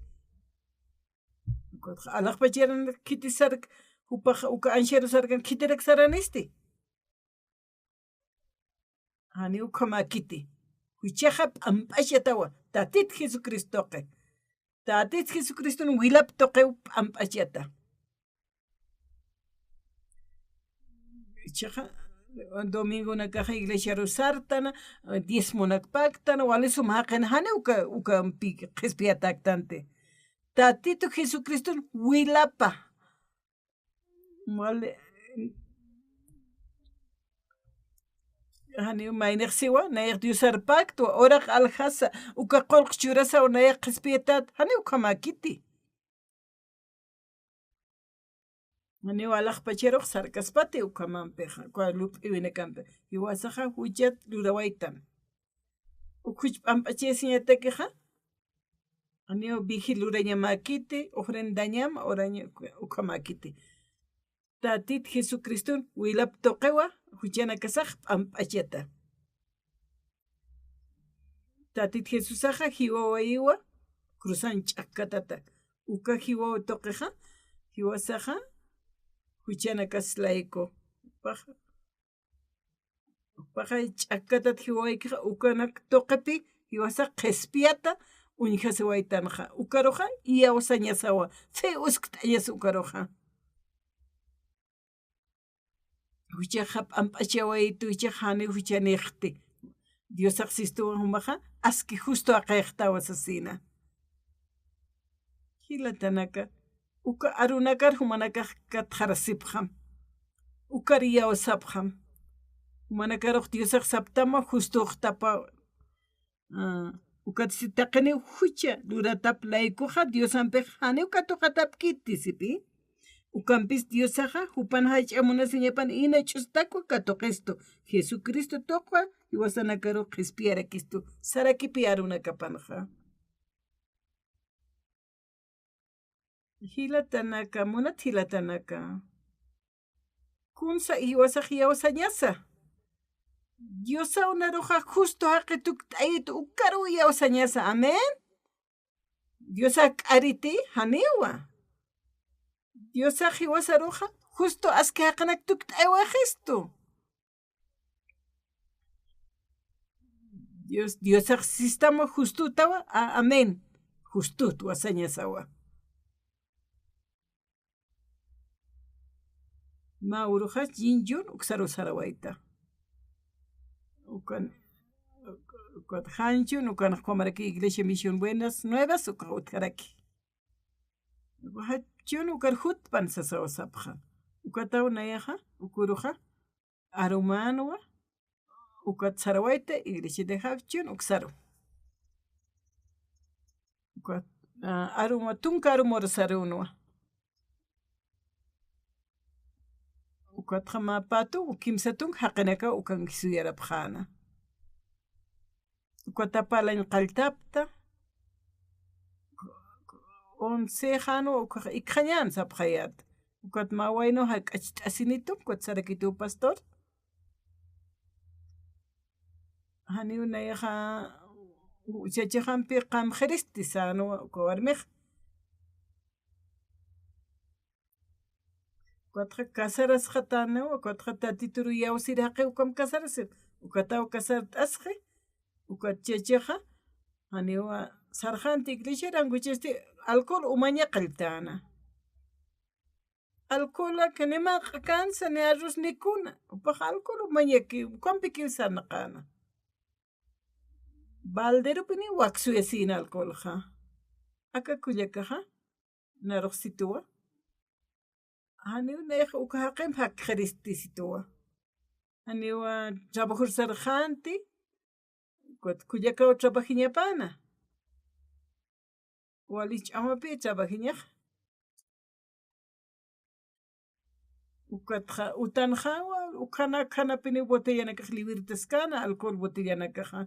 Ukatxa alaxpacharan khitis sark, jupaxa uka anciano sarkan khitirak saranisti. Jani ukhamäkiti. Juchaxa p'amp'achatawa, Tatit Jesucristoqi. Tatit Jesucriston wilap tuqiw p'amp'achata. Chiqa, domingonakaxa iglesiaru sartana, diezmonak paktana, wali sum jaqin, jani uka, ukampi qhispiyatäktanti. Tatitu Jesucriston wilapa. Wali, janiw maynix siwa, nayax Diosar pacto, uraq aljasa, uka qullq churasaw nayax qhispiyatät, janiw ukhamäkiti. Janiw alaxpacharux sarkaspati ukhamampixa, uka lup'iwinakampi. Jiwasaxa juchat lurawaytan. Ukhuch p'amp'achayasiñatakixa, janiw vigil lurañamäkiti, ofrendañam, oraña, ukhamäkiti. Tatit Jesucriston wilap tuqiwa, juchanakasax p'amp'achata. Tatit Jesusaxa jiwawayiwa, cruzan ch'akkatata. Uka jiwaw tuqixa, jiwasaxa, juchanakas layku. Paxa, paxa ch'akkatat jiwawaykixa, ukanak tuqipi, jiwasax qhispiyata, uñjasiwaytanxa. Ukaruxa, iyawsañasawa. Fe uskt'añas ukaruxa. Juchaxa p'amp'achawayitu, juchaxa janiw juchanïxti. Diosax sistuwa jumaxa, aski justo jaqïxtawa sasina. Jilatanaka, uka arunakar jumanakax katxarasipxam. Ukar iyawsapxam. Jumanakarux Diosax saptama justoxtapa. Ah, ukat si taqiniw jucha luratap laykuxa Diosampix janiw katuqatapkiti sipi. Ukampis Diosaxa jupan jach'a munasiñapan ina ch'ustakwa katuqistu. Jesucristo tuqwa jiwasanakaru qhispiyarakistu. Sarakipi arunakapanxa. Jilatanaka, munat jilatanaka. Kunsa jiwasax iyawsañasa. Diosaw naruxa justo jaqi tukt'ayit ukaruw iyawsañasa. Amén. Diosax k'ariti janiwa. Diosax jiwasaruxa justo aski jaqinak tukt'aywaxistu. Dios, Diosax sistama justutawa, a-, amén. Justut wasañasawa. Mä uruxa Jin Jun uksaru sarawayta. Ukan, ukat Hanchun, ukan qhamaraki Iglesia Misión Buenas Nuevas, uka utjaraki. Uka Hanchun, ukar jutpan sasawa sapxa. Ukataw nayaxa, ukuruxa, arumanwa, ukat sarawayta, iglesia de Hanchun, uksaru. Ukat, ah, aruma, tunka arumur sarunwa. Ukatxa mä patu, kimsa tunka jaqinaka ukan suyarapxäna. Ukat apalañ qalltapta, once jänwa, ukax ikxañän sapxayät. Ukat mä waynu jak'acht'asinitu, ukat sarakitu pastor. Janiw nayaxa, chachixampi qamxiristi sänwa uka warmix. Ukatxa casarasxatänawa, ukatxa Tatituru iyawsir jaqi ukam casarasir. Ukataw casart'asxi, ukat chachaxa, janiwa sarxänti iglesiar, ankuchasti alcohol umaña qalltäna. Alcoholak ni mä q'akansa, ni arroz, ni kuna. Jupax alcohol umañaki, ukampikiw sarnaqäna. Balderupini waksuyasïna alcoholxa. Aka kullakaxa, narux situwa. Janiw nayax uka jaqimp jakxiristi situwa. Janiwa trabajur sarxänti, ukat kullakaw trabajiñapäna. Wali ch'amapi trabajiñax. Ukatxa, utanxawa, ukhana, ukhanapini botellanakax liwirtaskäna, alcohol botellanakaxa.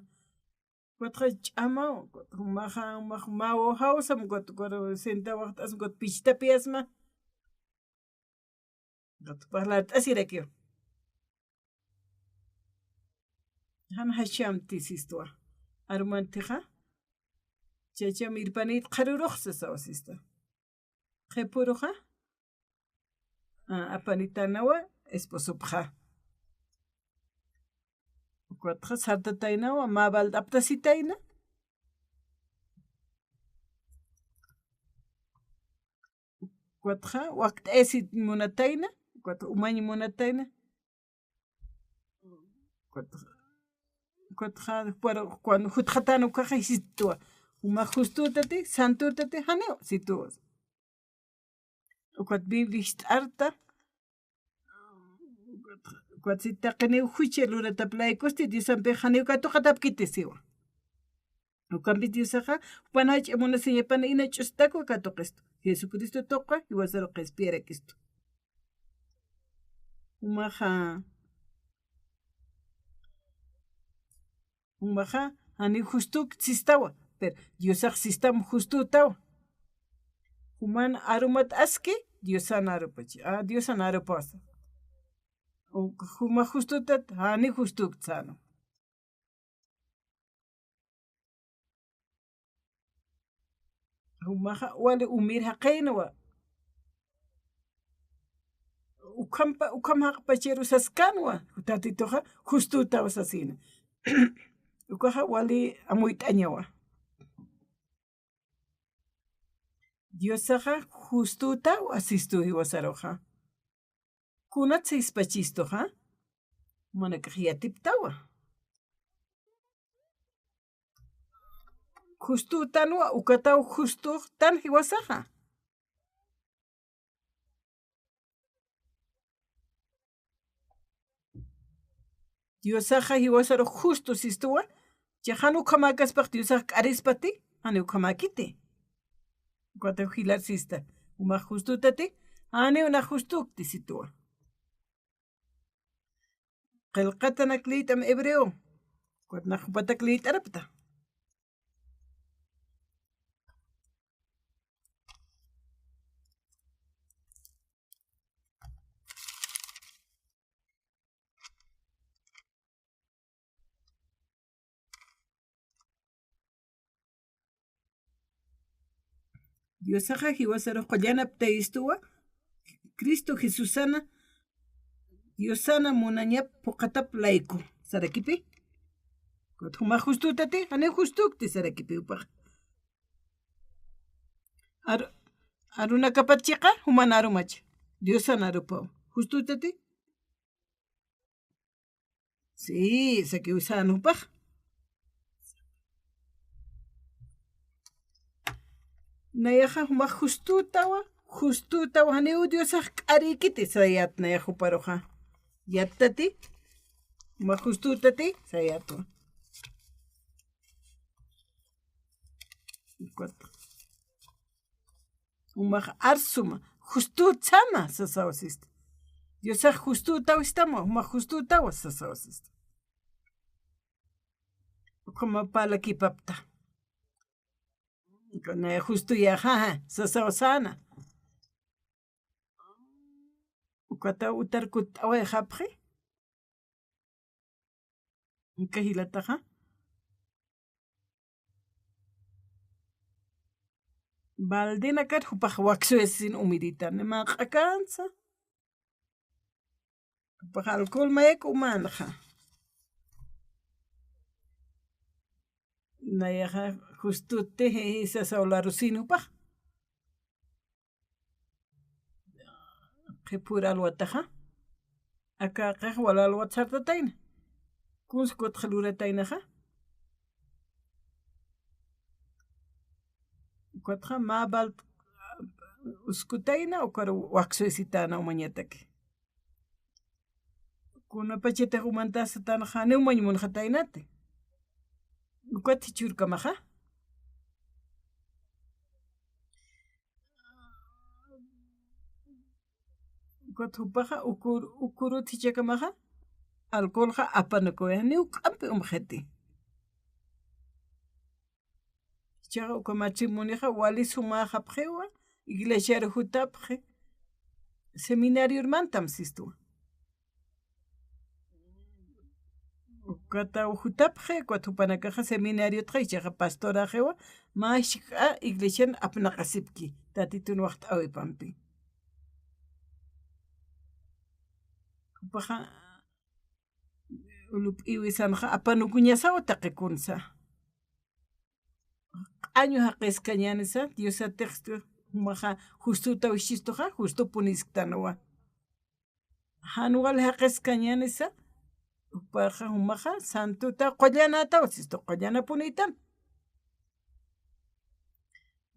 Ukatxa ch'amaw, ukat jumaxa, jumax mä wawjawsam, ukat, ukat sentawaxt'asma, ukat pichtapiyasma. Ukat parlart'asirakiw. Jan jachamti sistwa. Arumantixa, chacham irpanït qharürux sasawa sista. Qhipuruxa, a, apanitänawa, esposopxa. Ukatxa sartataynawa, mä bald'aptasitayna. Ukatxa wakt'ayasi munatayna, ukatxa umañ munatayna. Ukatxa, ukatxa, cuando jutxatäna ukaxa situwa. Uma justutati, santutati, janiw situwa. Ukat Biblia jist'arta, ukat si taqiniw jucha luratap laykusti, Diosampix janiw katuqatapkiti siwa. Ukampis Diosaxa, jupan jach'a munasiñapan ina ch'ustakwa katuqistu. Jesucristo tuqwa, jiwasaru qhispiyarakistu. Jumaxa, jumaxa, janiw justuk sistawa, pero Diosax sistam justutawa. Juman arumat aski, Diosan arupachi, a, Diosan arupasa. Juma justutat, janiw justuk säna. Jumaxa wali umir jaqinwa. Ukhampa, ukham jaqpacharu saskänwa, Tatituxa justutaw sasina. Ukaxa wali amuyt'añawa. Diosaxa justutaw asistu jiwasaruxa. Kunat sispachistuxa, manakax yatiptawa. Justutanwa, ukataw justuxtan jiwasaxa. Diosaxa jiwasarux justo sistuwa, chiqan ukhamäkaspax Diosax k'arispati, jani ukhamäkiti. Ukataw jilar sista, jumax justutati, janiw nax justukti situwa. Qillqatanak liyt'am hebreo, ukat nax jupatak liyt'arapta. Diosaxa jiwasarux qullanaptayistuwa, Cristo Jesusana, Diosana munañap phuqhatap layku, sarakipi. Ukat jumax justutati, janiw justukti sarakipi jupax. Ar-, arunakapat chiqa, juman arumach. Diosan arupaw. Justutati. Sí, sakiw sän jupax. Nayaxa jumax justutawa, justutawa, janiw Diosax k'arïkiti sayät nayax juparuxa. Yattati, jumax justutati, sayätwa. Jumax arsuma, justutsana, sasaw sista. Diosax justutaw istama, jumax justutawa, sasaw sista. Ukhama parlakipapta. Kuna justuyaxa, sasaw säna. Ukata utar kutt'awayxapxi. Uka jilataxa. Baldinakat jupax waksuyasin umiditan, mä q'akansa. Jupax alcohol mayak umanxa. Nayaxa justuti, sasaw larusin jupax. Qhipür alwataxa. Aka qhix wal alwat sartatayna. Kuns kutxa lurataynaxa. Ukatxa mä balt uskutayna, ukar waksuysitana umañataki. Kunapachatix umantasatanxa, janiw umañ munxataynati. Ukat jichhürkamaxa. Ukat jupaxa ukur-, ukurut jichhakamaxa, alcoholxa apanukuwa, janiw juk'ampi umxiti. Jichhaxa uka matrimonioxa wali sumäxapxiwa, iglesiaru jutapxi, seminarior mantam sistuwa. Ukataw jutapxi, ukat jupanakaxa seminariotxa, jichhaxa pastoraxiwa, mä jisk'a iglesian apnaqasipki, Tatitun waxt'äwipampi. Jupaxa, ulup'iwisanxa apanukuñasaw taqi kunsa. Q'añu jaqiskañänisa, Diosatix jumaxa justuta wisistuxa, justupunisktanawa. Jan wal jaqiskañänisa, jupaxa jumaxa santuta qullanataw sistu, qullanapunitan.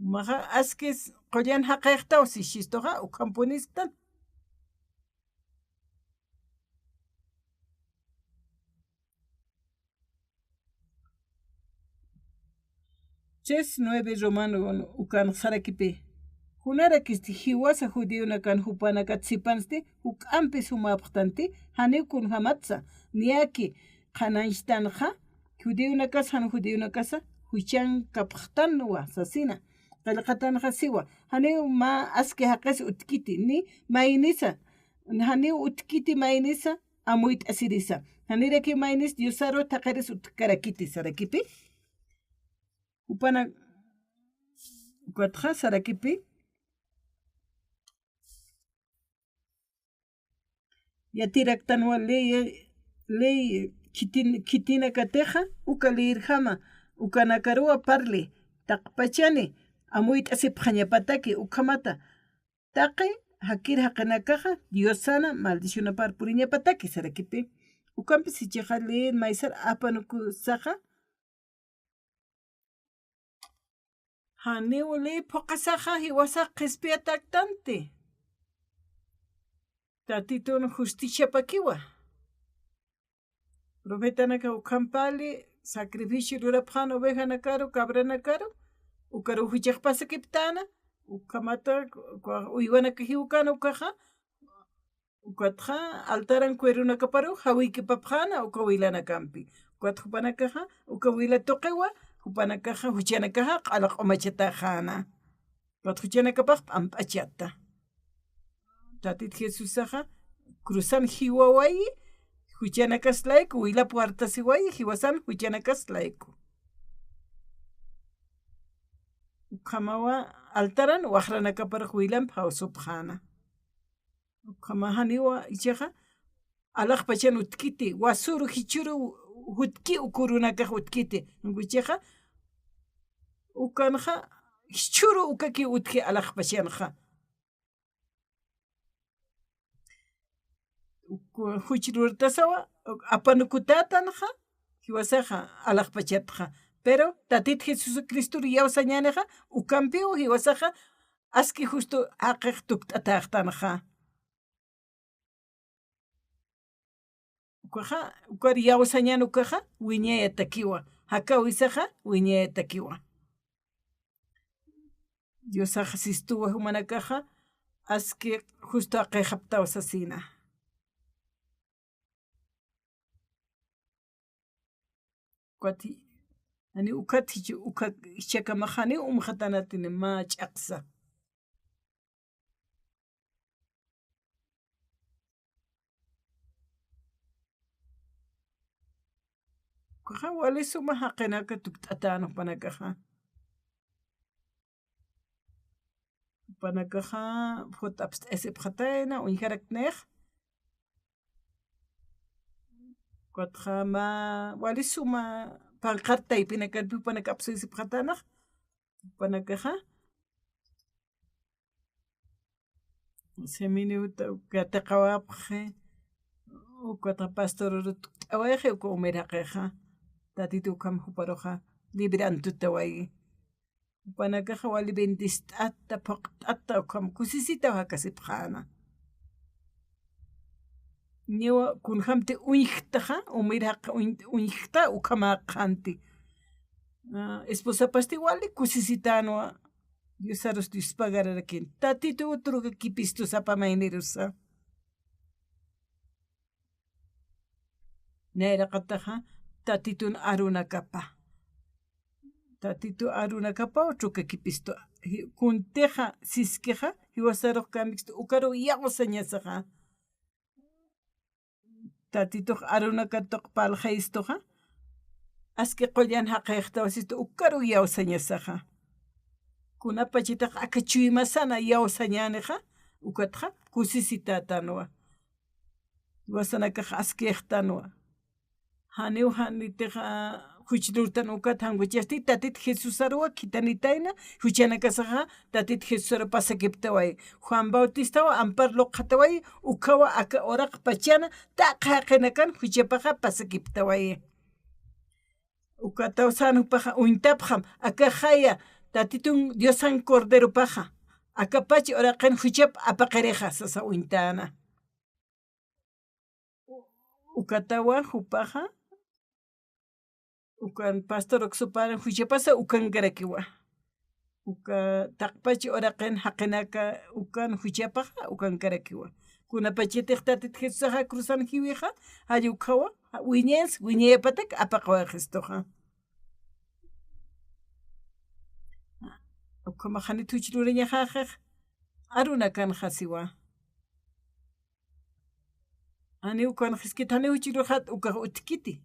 Jumaxa askis qullan jaqixtaw sisistuxa, ukhampunisktan. Tres nueve Romano ukan sarakipi. Kunarakisti jiwasa judionakan jupanakat sipansti, juk'ampi sumäpxtanti, janiw kunjamatsa, niyaki qhanañchtanxa, judionakas jan judionakasa juchankapxtanwa sasina. Qillqatanxa siwa, janiw mä aski jaqis utkiti, ni maynisa, janiw utkiti maynisa, amuyt'asirisa. Janirakiw maynis Diosaru thaqiris utjkarakiti sarakipi. Jupana ukatxa sarakipi. Yatiraktanwa ley, ley khitin-, khitinakatixa, uka leyirjama, ukanakaruwa parli, taqpachani, amuyt'asipxañapataki, ukhamata, taqi jakir jaqinakaxa Diosana maldicionapar puriñapataki sarakipi. Ukampis jichhaxa leer maysar apanukusaxa, janiw ley phuqasaxa jiwasax qhispiyataktanti. Tatitun justiciapakiwa. Profetanaka ukham pali sacrificio lurapxäna ovejanakaru, cabranakaru, ukaru juchax pasakiptäna, ukhamata uywanaka jiwkana ukaxa, ukatxa altaran cueronakaparu jawikipapxäna uka wilanakampi. Ukat jupanakaxa uka wila tuqiwa, jupanakaxa juchanakaxa q'ala q'umachataxäna. Ukat juchanakapax p'amp'achata. Tatit Jesusaxa cruzan jiwawayi, juchanakas layku, wila puertasiwayi, jiwasan juchanakas layku. Ukhamawa altaran waxranakaparux wilamp jawsupxäna. Ukhama janiwa ichaxa alaxpachan utkiti, wasuru jichhüru jutki uka urunakax utkiti. Jichhaxa ukanxa jichhüru ukaki utji alaxpachanxa. Uk-, juch lurtasawa, apanukutätanxa, jiwasaxa alaxpachatxa. Pero Tatit Jesucristoru iyawsañänixa, ukampiw jiwasaxa aski justo jaqix tukt'atäxtanxa. Ukaxa, ukar iyawsañän ukaxa, wiñayatakiwa. Jakawisaxa, wiñayatakiwa. Diosaxa sistuwa jumanakaxa, aski justo jaqixaptaw sasina. Ukat, jani ukat jichha, uka jichhakamax janiw umxatanatini mä ch'aqsa. Ukaxa wali suma jaqinaka tukt'atän jupanakaxa. Jupanakaxa jut'apst'asipxatayna, uñjaraktix. Ukatxa mä wali suma panqhat taypinakarpi jupanaka apsuysipxatänxa. Jupanakaxa Seminiwta uka yatiqawapxi, ukata pastor urut t'awayxi, uka umir jaqixa. Tatitu ukham juparuxa librantutawayi. Jupanakaxa wali bendist'ata, phuqt'ata, ukham kusisitaw jakasipxäna. Niwa kunjamti uñjktaxa, umir jaq-, uñ-, uñjkta, ukhama qhanti. Ah, esposapasti wali kusisitänwa, Diosarus Dios pagararakin. Tatitu trukakipistu sapa maynirusa. Nayraqataxa, tatitun arunakapa. Tatitu arunakapa trukakipistu. Ji-, kuntixa, siskixa, jiwasarux kamikstu, ukaru iyawsañasaxa. Tatitux arunakatuq parlxaystuxa, aski qullan jaqixtawasistu ukaru iyawsañasaxa. Kunapachatix aka chuymasana iyawsañänixa, ukatxa kusisitätanwa. Jiwasanakax askixtanwa. Janiw janitixa juch lurtan ukat jankuchasti, Tatit Jesusaruwa khithanitayna, juchanakasaxa Tatit Jesusaru pasakiptaway. Juan Bautistawa ampar luqxataway, ukhawa aka uraqpachana, taqi jaqinakan juchapaxa pasakiptaway. Ukataw sän jupaxa uñtapxam, akaxaya, Tatitun Diosan Corderopaxa, akapach uraqin juchap apaqirixa, sasa uñtäna. Ukatawa jupaxa, ukan pastor uksuparan juchapasa ukankarakiwa. Uka taqpach uraqin jaqinaka ukan juchapaxa ukankarakiwa. Kunapachatix Tatit Jesusaxa cruzan jiwixa, jall ukhawa, wiñayas, wiñayapatak apaqawaxistuxa. Ukhamax janit juch lurañaxaxix, arunakanxasiwa. Janiw ukan jiskit, janiw juch lurxat ukax utkiti.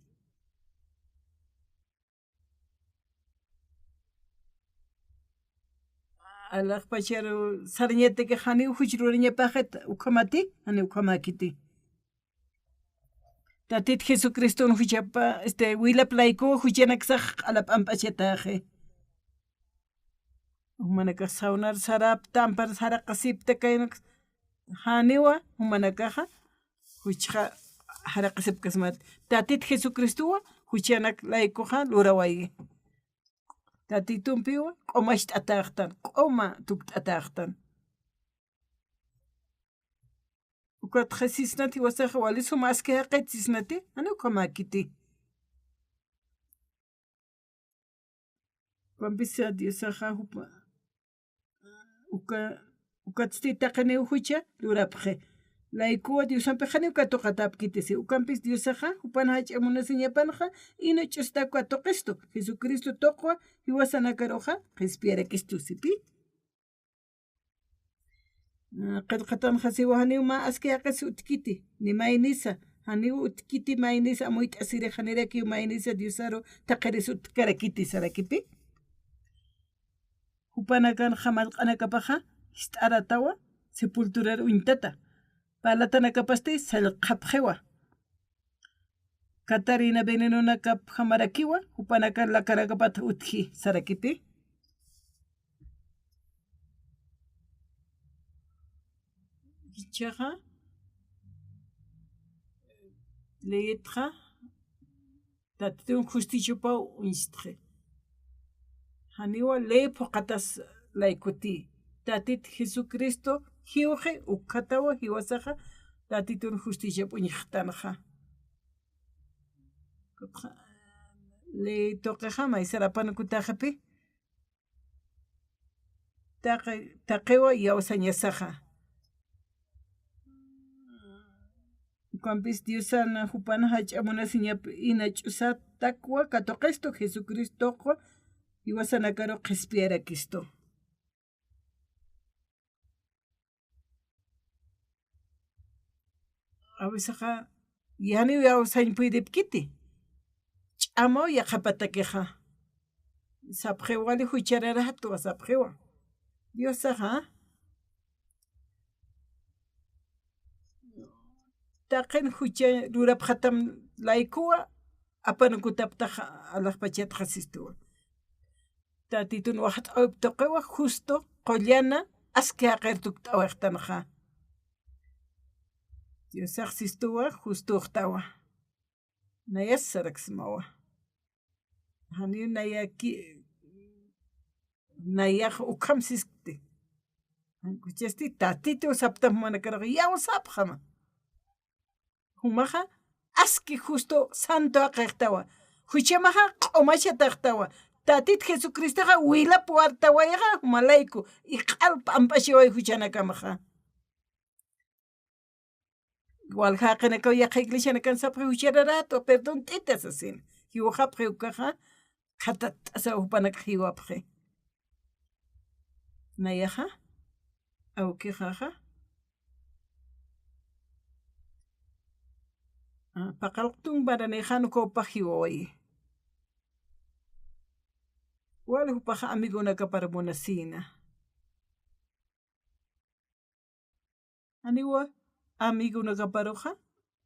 Alaxpacharu sarañataki janiw juch lurañapaxit ukhamati, janiw ukhamäkiti. Tatit Jesucriston juchapa, este, wilap layku juchanaksax q'ala p'amp'achatäxi. Jumanakax sawnar sarapta, ampar saraqasipta, kaynaks Janiwa jumanakaxa juchxa jaraqisipkasmat. Tatit Jesucristowa juchanak laykuxa lurawayi. Tatitumpiwa q'umacht'ataxtan, q'uma tukt'ataxtan. Ukatxa sisnati jiwasaxa wali suma aski jaqit sisnati, jani ukhamäkiti. Ukampisa Diosaxa jupa, uka, ukatsti taqiniw jucha lurapxi. Laykuwa Diosampix janiw katuqatäpkiti si. Ukampis Diosaxa jupan jach'a munasiñapanxa, ina ch'ustak katuqistu. Jesucristo tuqwa jiwasanakaruxa qhispiyarakistu sipi. Qillqatanxa siwa janiw mä aski jaqis utjkiti, ni maynisa, janiw utjkiti maynisa, amuyt'asirix janirakiw maynisa Diosaru taqirisa utjkarakiti sarakipi. Jupanakanxa mallq'anakapaxa jist'aratawa sepulturar uñtata, parlatanakapasti sallqapxiwa. Catarina venenonakapjamarakiwa, jupanakan lakanakapat utji sarakipi. Ichaxa, leyitxa, Tatitun justichapaw uñstxi. Janiwa ley phuqatas laykuti. Tatit Jesucristo jiwxi, ukhatawa jiwasaxa Tatitun justichap uñjtanxa. Ley tuqixa maysar apanukutaxipi. Taqi, taqiwa iyawsañasaxa. Ukampis Diosan jupan jach'a munasiñap ina ch'usatakwa katuqistu Jesucristoqwa jiwasanakaru qhispiyarakistu. A veces, janiw iyawsañ puydipkiti. Ch'amaw yaqhapatakixa. Sapxiwa wali juchararatwa sapxiwa. Diosaxa, taqin jucha lurapxatam laykuwa, apanukutaptaxa alaxpachatxa sistuwa. Tatitun waxt'awip tuqiwa, justo, qullana, aski jaqir tukt'awixtanxa. Diosax sistuwa, justoxtawa. Nayas saraksmawa. Janiw nayaki, nayax ukham siskti. Jan kuchasti Tatitu saptam jumanakaruxa, iyawsapxama. Jumaxa aski justo santo jaqixtawa. Juchamaxa q'umachataxtawa. Tatit Jesucristoxa wilap wartawayaxa, juma layku, iq'al p'amp'achiway juchanakamaxa. Walja jaqinakaw yaqha iglesianakan sapxi juchararatwa, perdont'ita sasin. Jiwxapxi ukaxa, qhatatt'asaw jupanakax jiwapxi. Nayaxa, awkixaxa, a, paqallq tumbaranïxan ukaw jiwawayi. Wal jupaxa amigonakapar munasïna. Janiwa amigonakaparuxa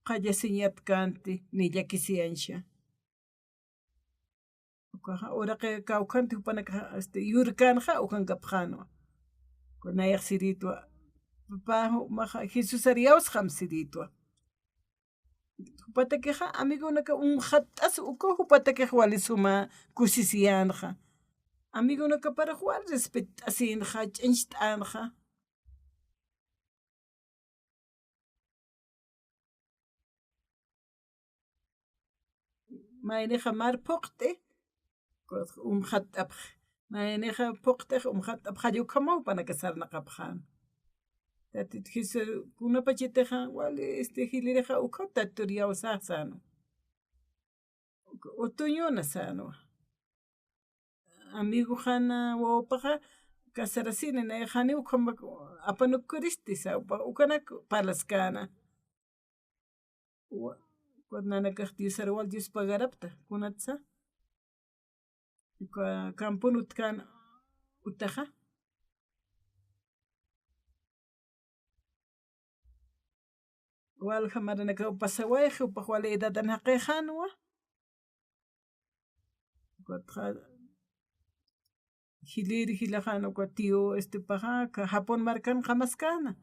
qallasiñatkänti ni llakisiñañsa. Ukaxa uraqi kawkhanti jupanakax, este, yurkänxa ukankapxänwa. Nayax sirïtwa, pä jumaxa Jesusar iyawsxam sirïtwa. Jupatakixa amigonaka umxatt'as uka jupatakix wali suma kusisiyänxa. Amigonakaparux wal respett'asïnxa, ch'añcht'änxa. Maynixa mar phuqt'i, umxatt'apx. Maynixa phuqt'ix, umxatt'apx, jall ukhamaw jupanaka sarnaqapxän. Tatit Jesús, kunapachatixa, wali, este, jilirixa, ukhaw Tatitur iyawsäsänwa. Utuñuna sänwa. Amigoxana wawapaxa casarasini, nayax janiw ukham apanukkuristi sapa, ukanak parlaskäna. Wa-, nanakax Diosar wal Dios pagarapta, kunatsa. Uka campon utjkän utaxa. Walja maranakaw pasawayxi, jupax wali edadan jaqïxänwa. Ukatxa jilïr jilaxan uka tío, este, paxa, aka Japón markan qamaskäna.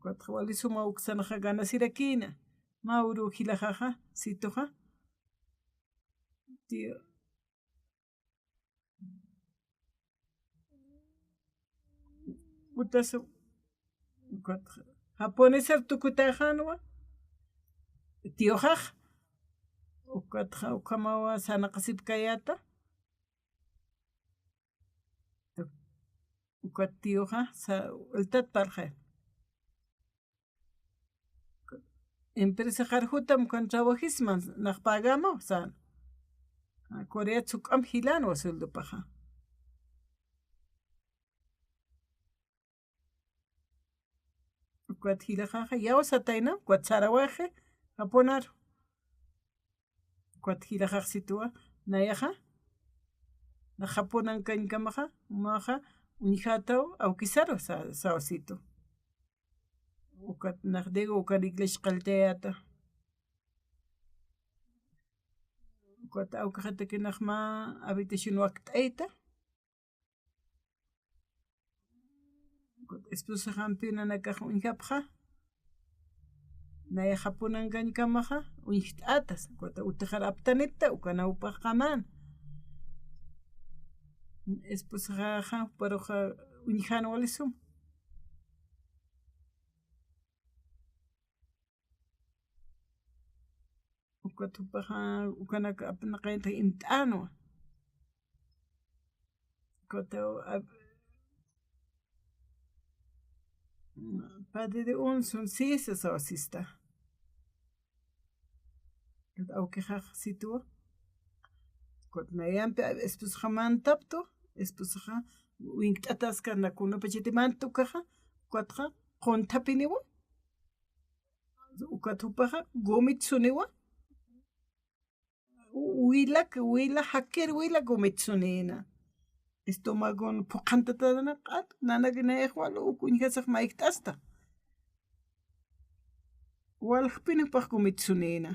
Ukatxa wali suma uksanxa ganasirakïna. Mä uru jilaxaxa, situxa. Ti-, utas, ukat, japonesar tukutäxänwa, tiyuxax, ukatxa, ukhamawa sarnaqasipkayäta, ukat tiyuxa, sa-, ultat parlxay. Empresaxar jutam ukan trabajisman, nax pagamaw, sa-, Corea juk'amp jilänwa sueldopaxa. Ukat jilaxaxa, yaw satayna, ukat sarawayxi, japonaru. Ukat jilaxax situwa, nayaxa, nax japonankañkamaxa, jumaxa, uñjätaw, awkisaru, sa-, saw situ. Ukat nax Diego ukan iglesia qalltayäta. Ukat awkixataki nax mä habitación wakt'ayta. Ukat esposaxampiw nanakax uñjapxa. Nayax japonankañkamaxa, uñjt'ätas. Ukat utixar aptanipta, ukan jupax qamän. Esposaxaxa, juparuxa uñjän wali sum. Ukat jupaxa, ukanak apnaqañatax imt'änwa. Ukat, a-, padre de Unsun, sí, sasa sawsista. Awkixax situwa. Ukat nayampi esposaxa mantaptu, esposaxa winkt'ataskar na kunapachati manttu ukaxa, ukatxa qunthapiniwa, ukat jupaxa gumitsunïwa, wilak, wila, jakir wila gumitsunïna. Estomagon phuqhantatäna q'at, nanak nayax wal uk uñjasax mayjt'asta. Walxpin jupax gumitsunïna.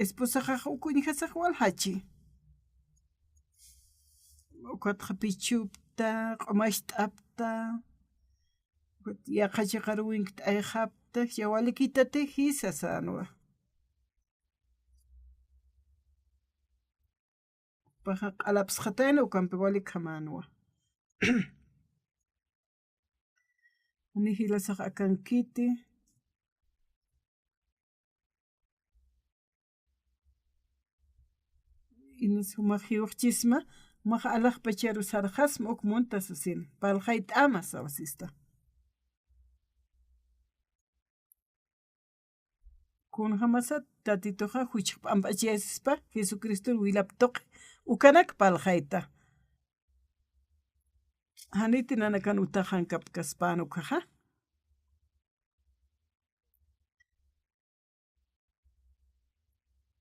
Esposaxax uk uñjasax waljachi. Ukatxa pichupta, q'umacht'apta, ukat yaqha chiqaru winkt'ayxapta, ya walikitati jisa sänwa. Jupaxa q'alapsxatayna ukampi wali khamänwa. Jani jilasax akankiti. Inas jumax jiwxchisma, jumax alaxpacharu sarxasma uk munta sasin. Parlxayt'ama sawsista. Kunjamasa Tatituxa juchx p'amp'achayasispa Jesucristor wilap tuqi ukanak parlxayta. Janiti nanakan utaxankapkaspän ukaxa.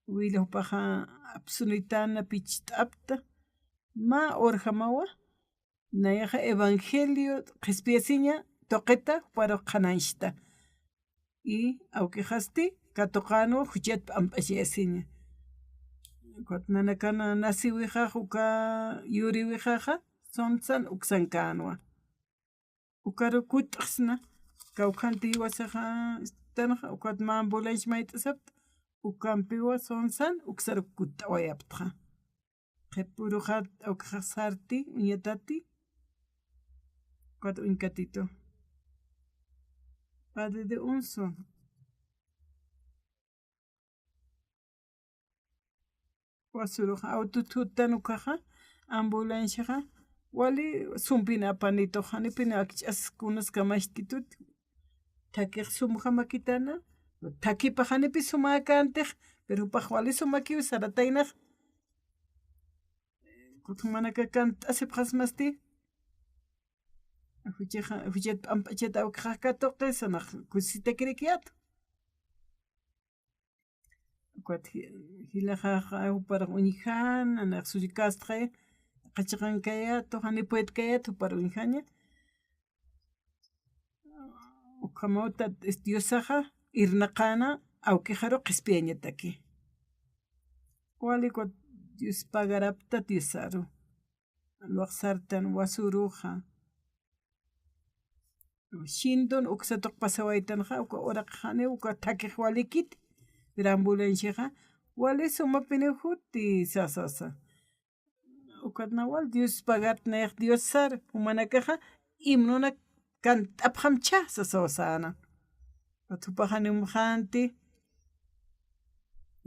Wila jupaxa apsunitana picht'apta, mä urjamawa, nayaxa evangelio qhispiyasiña tuqita juparux qhanañchta. Y awkixasti katuqänwa juchat p'amp'achayasiña. Ukat nanakana nasiwixax uka yuriwixaxa, sonsan uksankänwa. Ukaru kutt'xsna, kawkhanti jiwasaxa, tanxa, ukat mä ambulancia mayt'asapta, ukampiwa sonsan, uksar kutt'awayaptxa. Qhipüruxa, awkixax sarti, uñatati, ukat uñkatitu. Padre de Unso. Wasuruxa, awtut juttan ukaxa, ambulanciaxa, wali sumpin apanitux, janipin akch'as kunas kamachtitut, thakix sumjamakitana, thakipax janipis sumäkäntix, pero jupax wali sumakiw sarataynax. Kutxa manaka kant'asipxasmasti, juchaxa, juchat p'amp'achat awkixax katuqi, sanax kusitakirikiyätu. Ukat ji-, jilaxaxa juparux uñjäna, nax sullkastxay, qhachqankayätu, janipuyatkayätu jupar uñjaña. Ukhamawta Diosaxa irnaqäna awkixaru qhispiyañataki. Wali ukat Dios pagarapta Diosaru. Luwaq sartan wasuruxa. Sintun uksa tuqpasawaytanxa, uka uraqxani, uka thakix walikiti, pero ambulanciaxa, wali sumapiniw juti, sasasa. Ukat na wal Dios pagat nayax Dios sar, jumanakaxa, imnunak kant'apxam chha, sasaw säna. Ukat jupaxa nimxanti,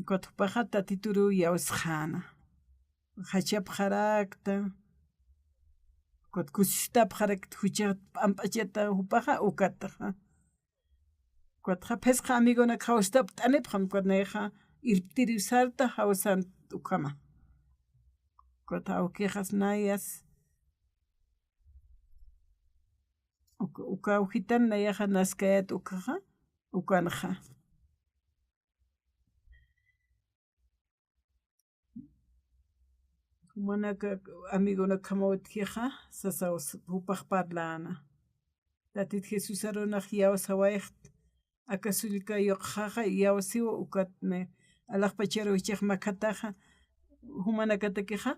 ukat jupaxa Tatituru iyawsxäna. Jachapxarakta, ukat kusistapxarakta, jucha p'amp'achata jupaxa, ukataxa. Ukatxa phisqa amigonak jawstapt'anipxam, ukat nayaxa irptiriw sarta jawsant ukhama. Ukat awkixas nayas. Uka, uka awkitan nayaxa naskayät ukhaxa, ukanxa. Jumanaka amigonakjamaw utjixa, sasaw jupax parläna. Tatit Jesús arunax iyawsawayxt, aka sullka yuqxaxa iyawsiwa ukatni, alaxpacharuw jichhax makhataxa, jumanakatakixa,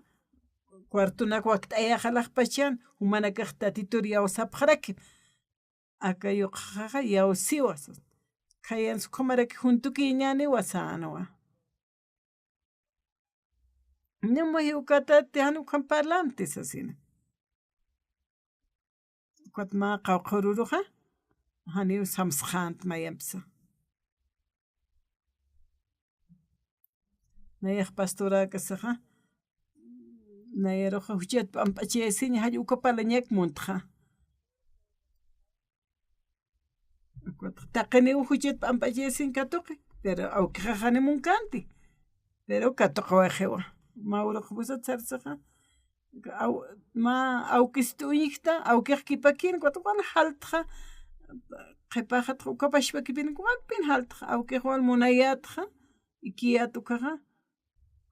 cuartonak wakt'ayaxa alaxpachan, jumanakax Tatitur iyawsapxaraki. Aka yuqxaxa iyawsiwa, sas. Khayansa ukhamaraki juntukiñäniwa sänwa. Ñumaji ukatati jan ukham parlanti sasina. Ukat mä qawqha ururuxa, janiw samsxänti mayampsa. Nayax pastoräkasaxa, nayaruxa juchat p'amp'achayasiñ, jall uka parlañak muntxa. Taqiniw juchat p'amp'achayasiñ katuqi, pero awkixax jani munkänti, pero katuqawayixiwa. Mä uruxpusat sarsaxa, aw-, mä awkist uñjta, awkix kipakïn, ukat wal jaltxa, qhipaxatxa, uka pachpakipin, walpin jaltxa, awkix wal munayätxa, ikiyät ukaxa,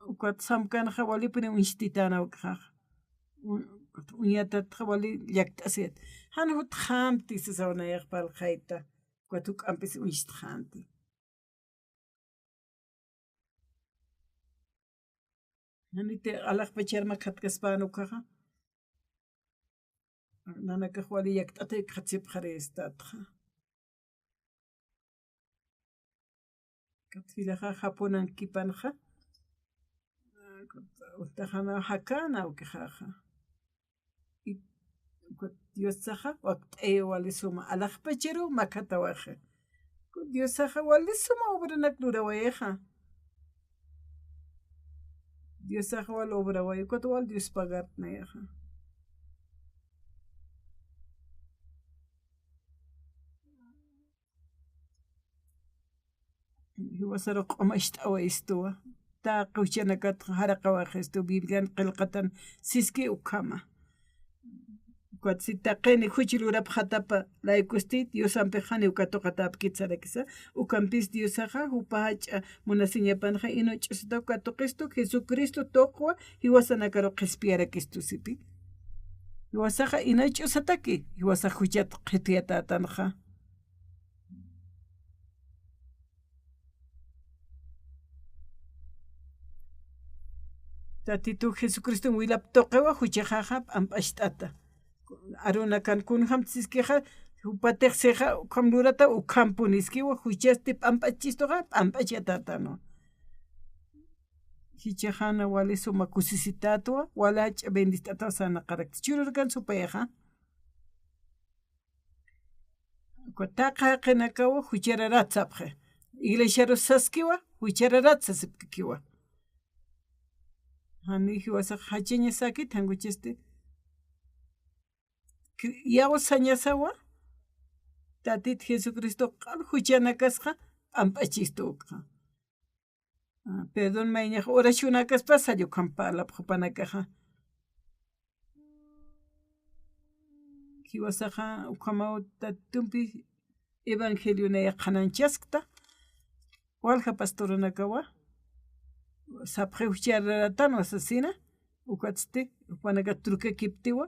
ukat samkanxa walipuniw uñstitän awkixaxa. U-, uñatatxa wali llakt'asiyät. Jan jutxamti sasaw nayax parlxayta, ukat juk'ampis uñstxänti. Janiti alaxpachar makhatkaspän ukaxa. Nanakax wali llakt'at jikxatsipxarïstatxa. Kat jilaxa Japonan kipanxa. Utaxanaw jakän awkixaxa. Diosaxa wakt'ayaw wali suma, alaxpacharuw makhatawayixa. Diosaxa wali suma obranak lurawayixa. Diosaxa wal obraway, ukat wal Dios pagartnayaxa. Jiwasaru q'umacht'awayistuwa. Taqi juchanakat jaraqawayistu, Biblian qillqatan siski ukhama. Ukat si taqini juch lurapxatapa laykusti, Diosampix janiw katuqatäpkit sarakisa, ukampis Diosaxa jupa jach'a munasiñapanxa ina ch'usataw katuqistu, Jesucristo tuqwa, jiwasanakaru qhispiyarakistu sipi. Jiwasaxa ina ch'usataki, jiwasax juchat qhitiyatätanxa. Tatitu Jesucriston wilap tuqiwa, juchaxaxa p'amp'acht'ata. Arunakan kunjam siskixa, jupatix sixa, ukham lurata, ukhampuniskiwa, juchasti p'amp'achistuxa, p'amp'achatätanwa. Jichhaxana wali suma kusisitätwa, wali jach'a bendist'ataw sarnaqarakta. Chururkan supayaxa. Uka taqi jaqinakawa juchararat sapxi. Iglesiaru saskiwa, juchararat sasipkikiwa. Jani jiwasax jachañasakit, jan juchasti. Kri-, iyawsañasawa, Tatit Jesucristo q'al juchanakasxa, p'amp'achistu ukxa. Ah, perdón, mayñax oracionakaspas salla ukham parlapxi jupanakaxa. Jiwasaxa ukhamaw Tatitumpi evangelio nayax qhanañchaskta. Walja pastoranakawa sapxiw juchararatanwa sasina, ukatsti jupanaka trukakiptiwa,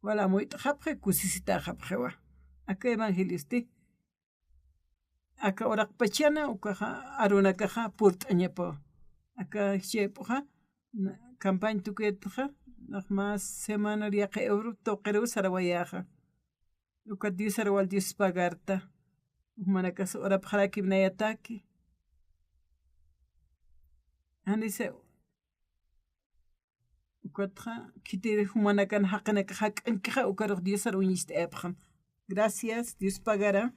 wal amuyt'xapxi, kusisitäxapxiwa. Aka evangeliosti. Aka uraqpachana, ukaxa, arunakaxa purt'añapaw. Aka jichhayp'uxa, na-, campaña tukuyatxa, nax mä semanar yaqha euro tuqiruw sarawayäxa. Ukat Diosar wal Dios pagarta. Jumanakas urapxarakipnayataki. Janisa ukatxa, khitir jumanakan jaqinakax jak'añkixa, ukarux Diosar uñist'ayapxam. Gracias, Dios pagara.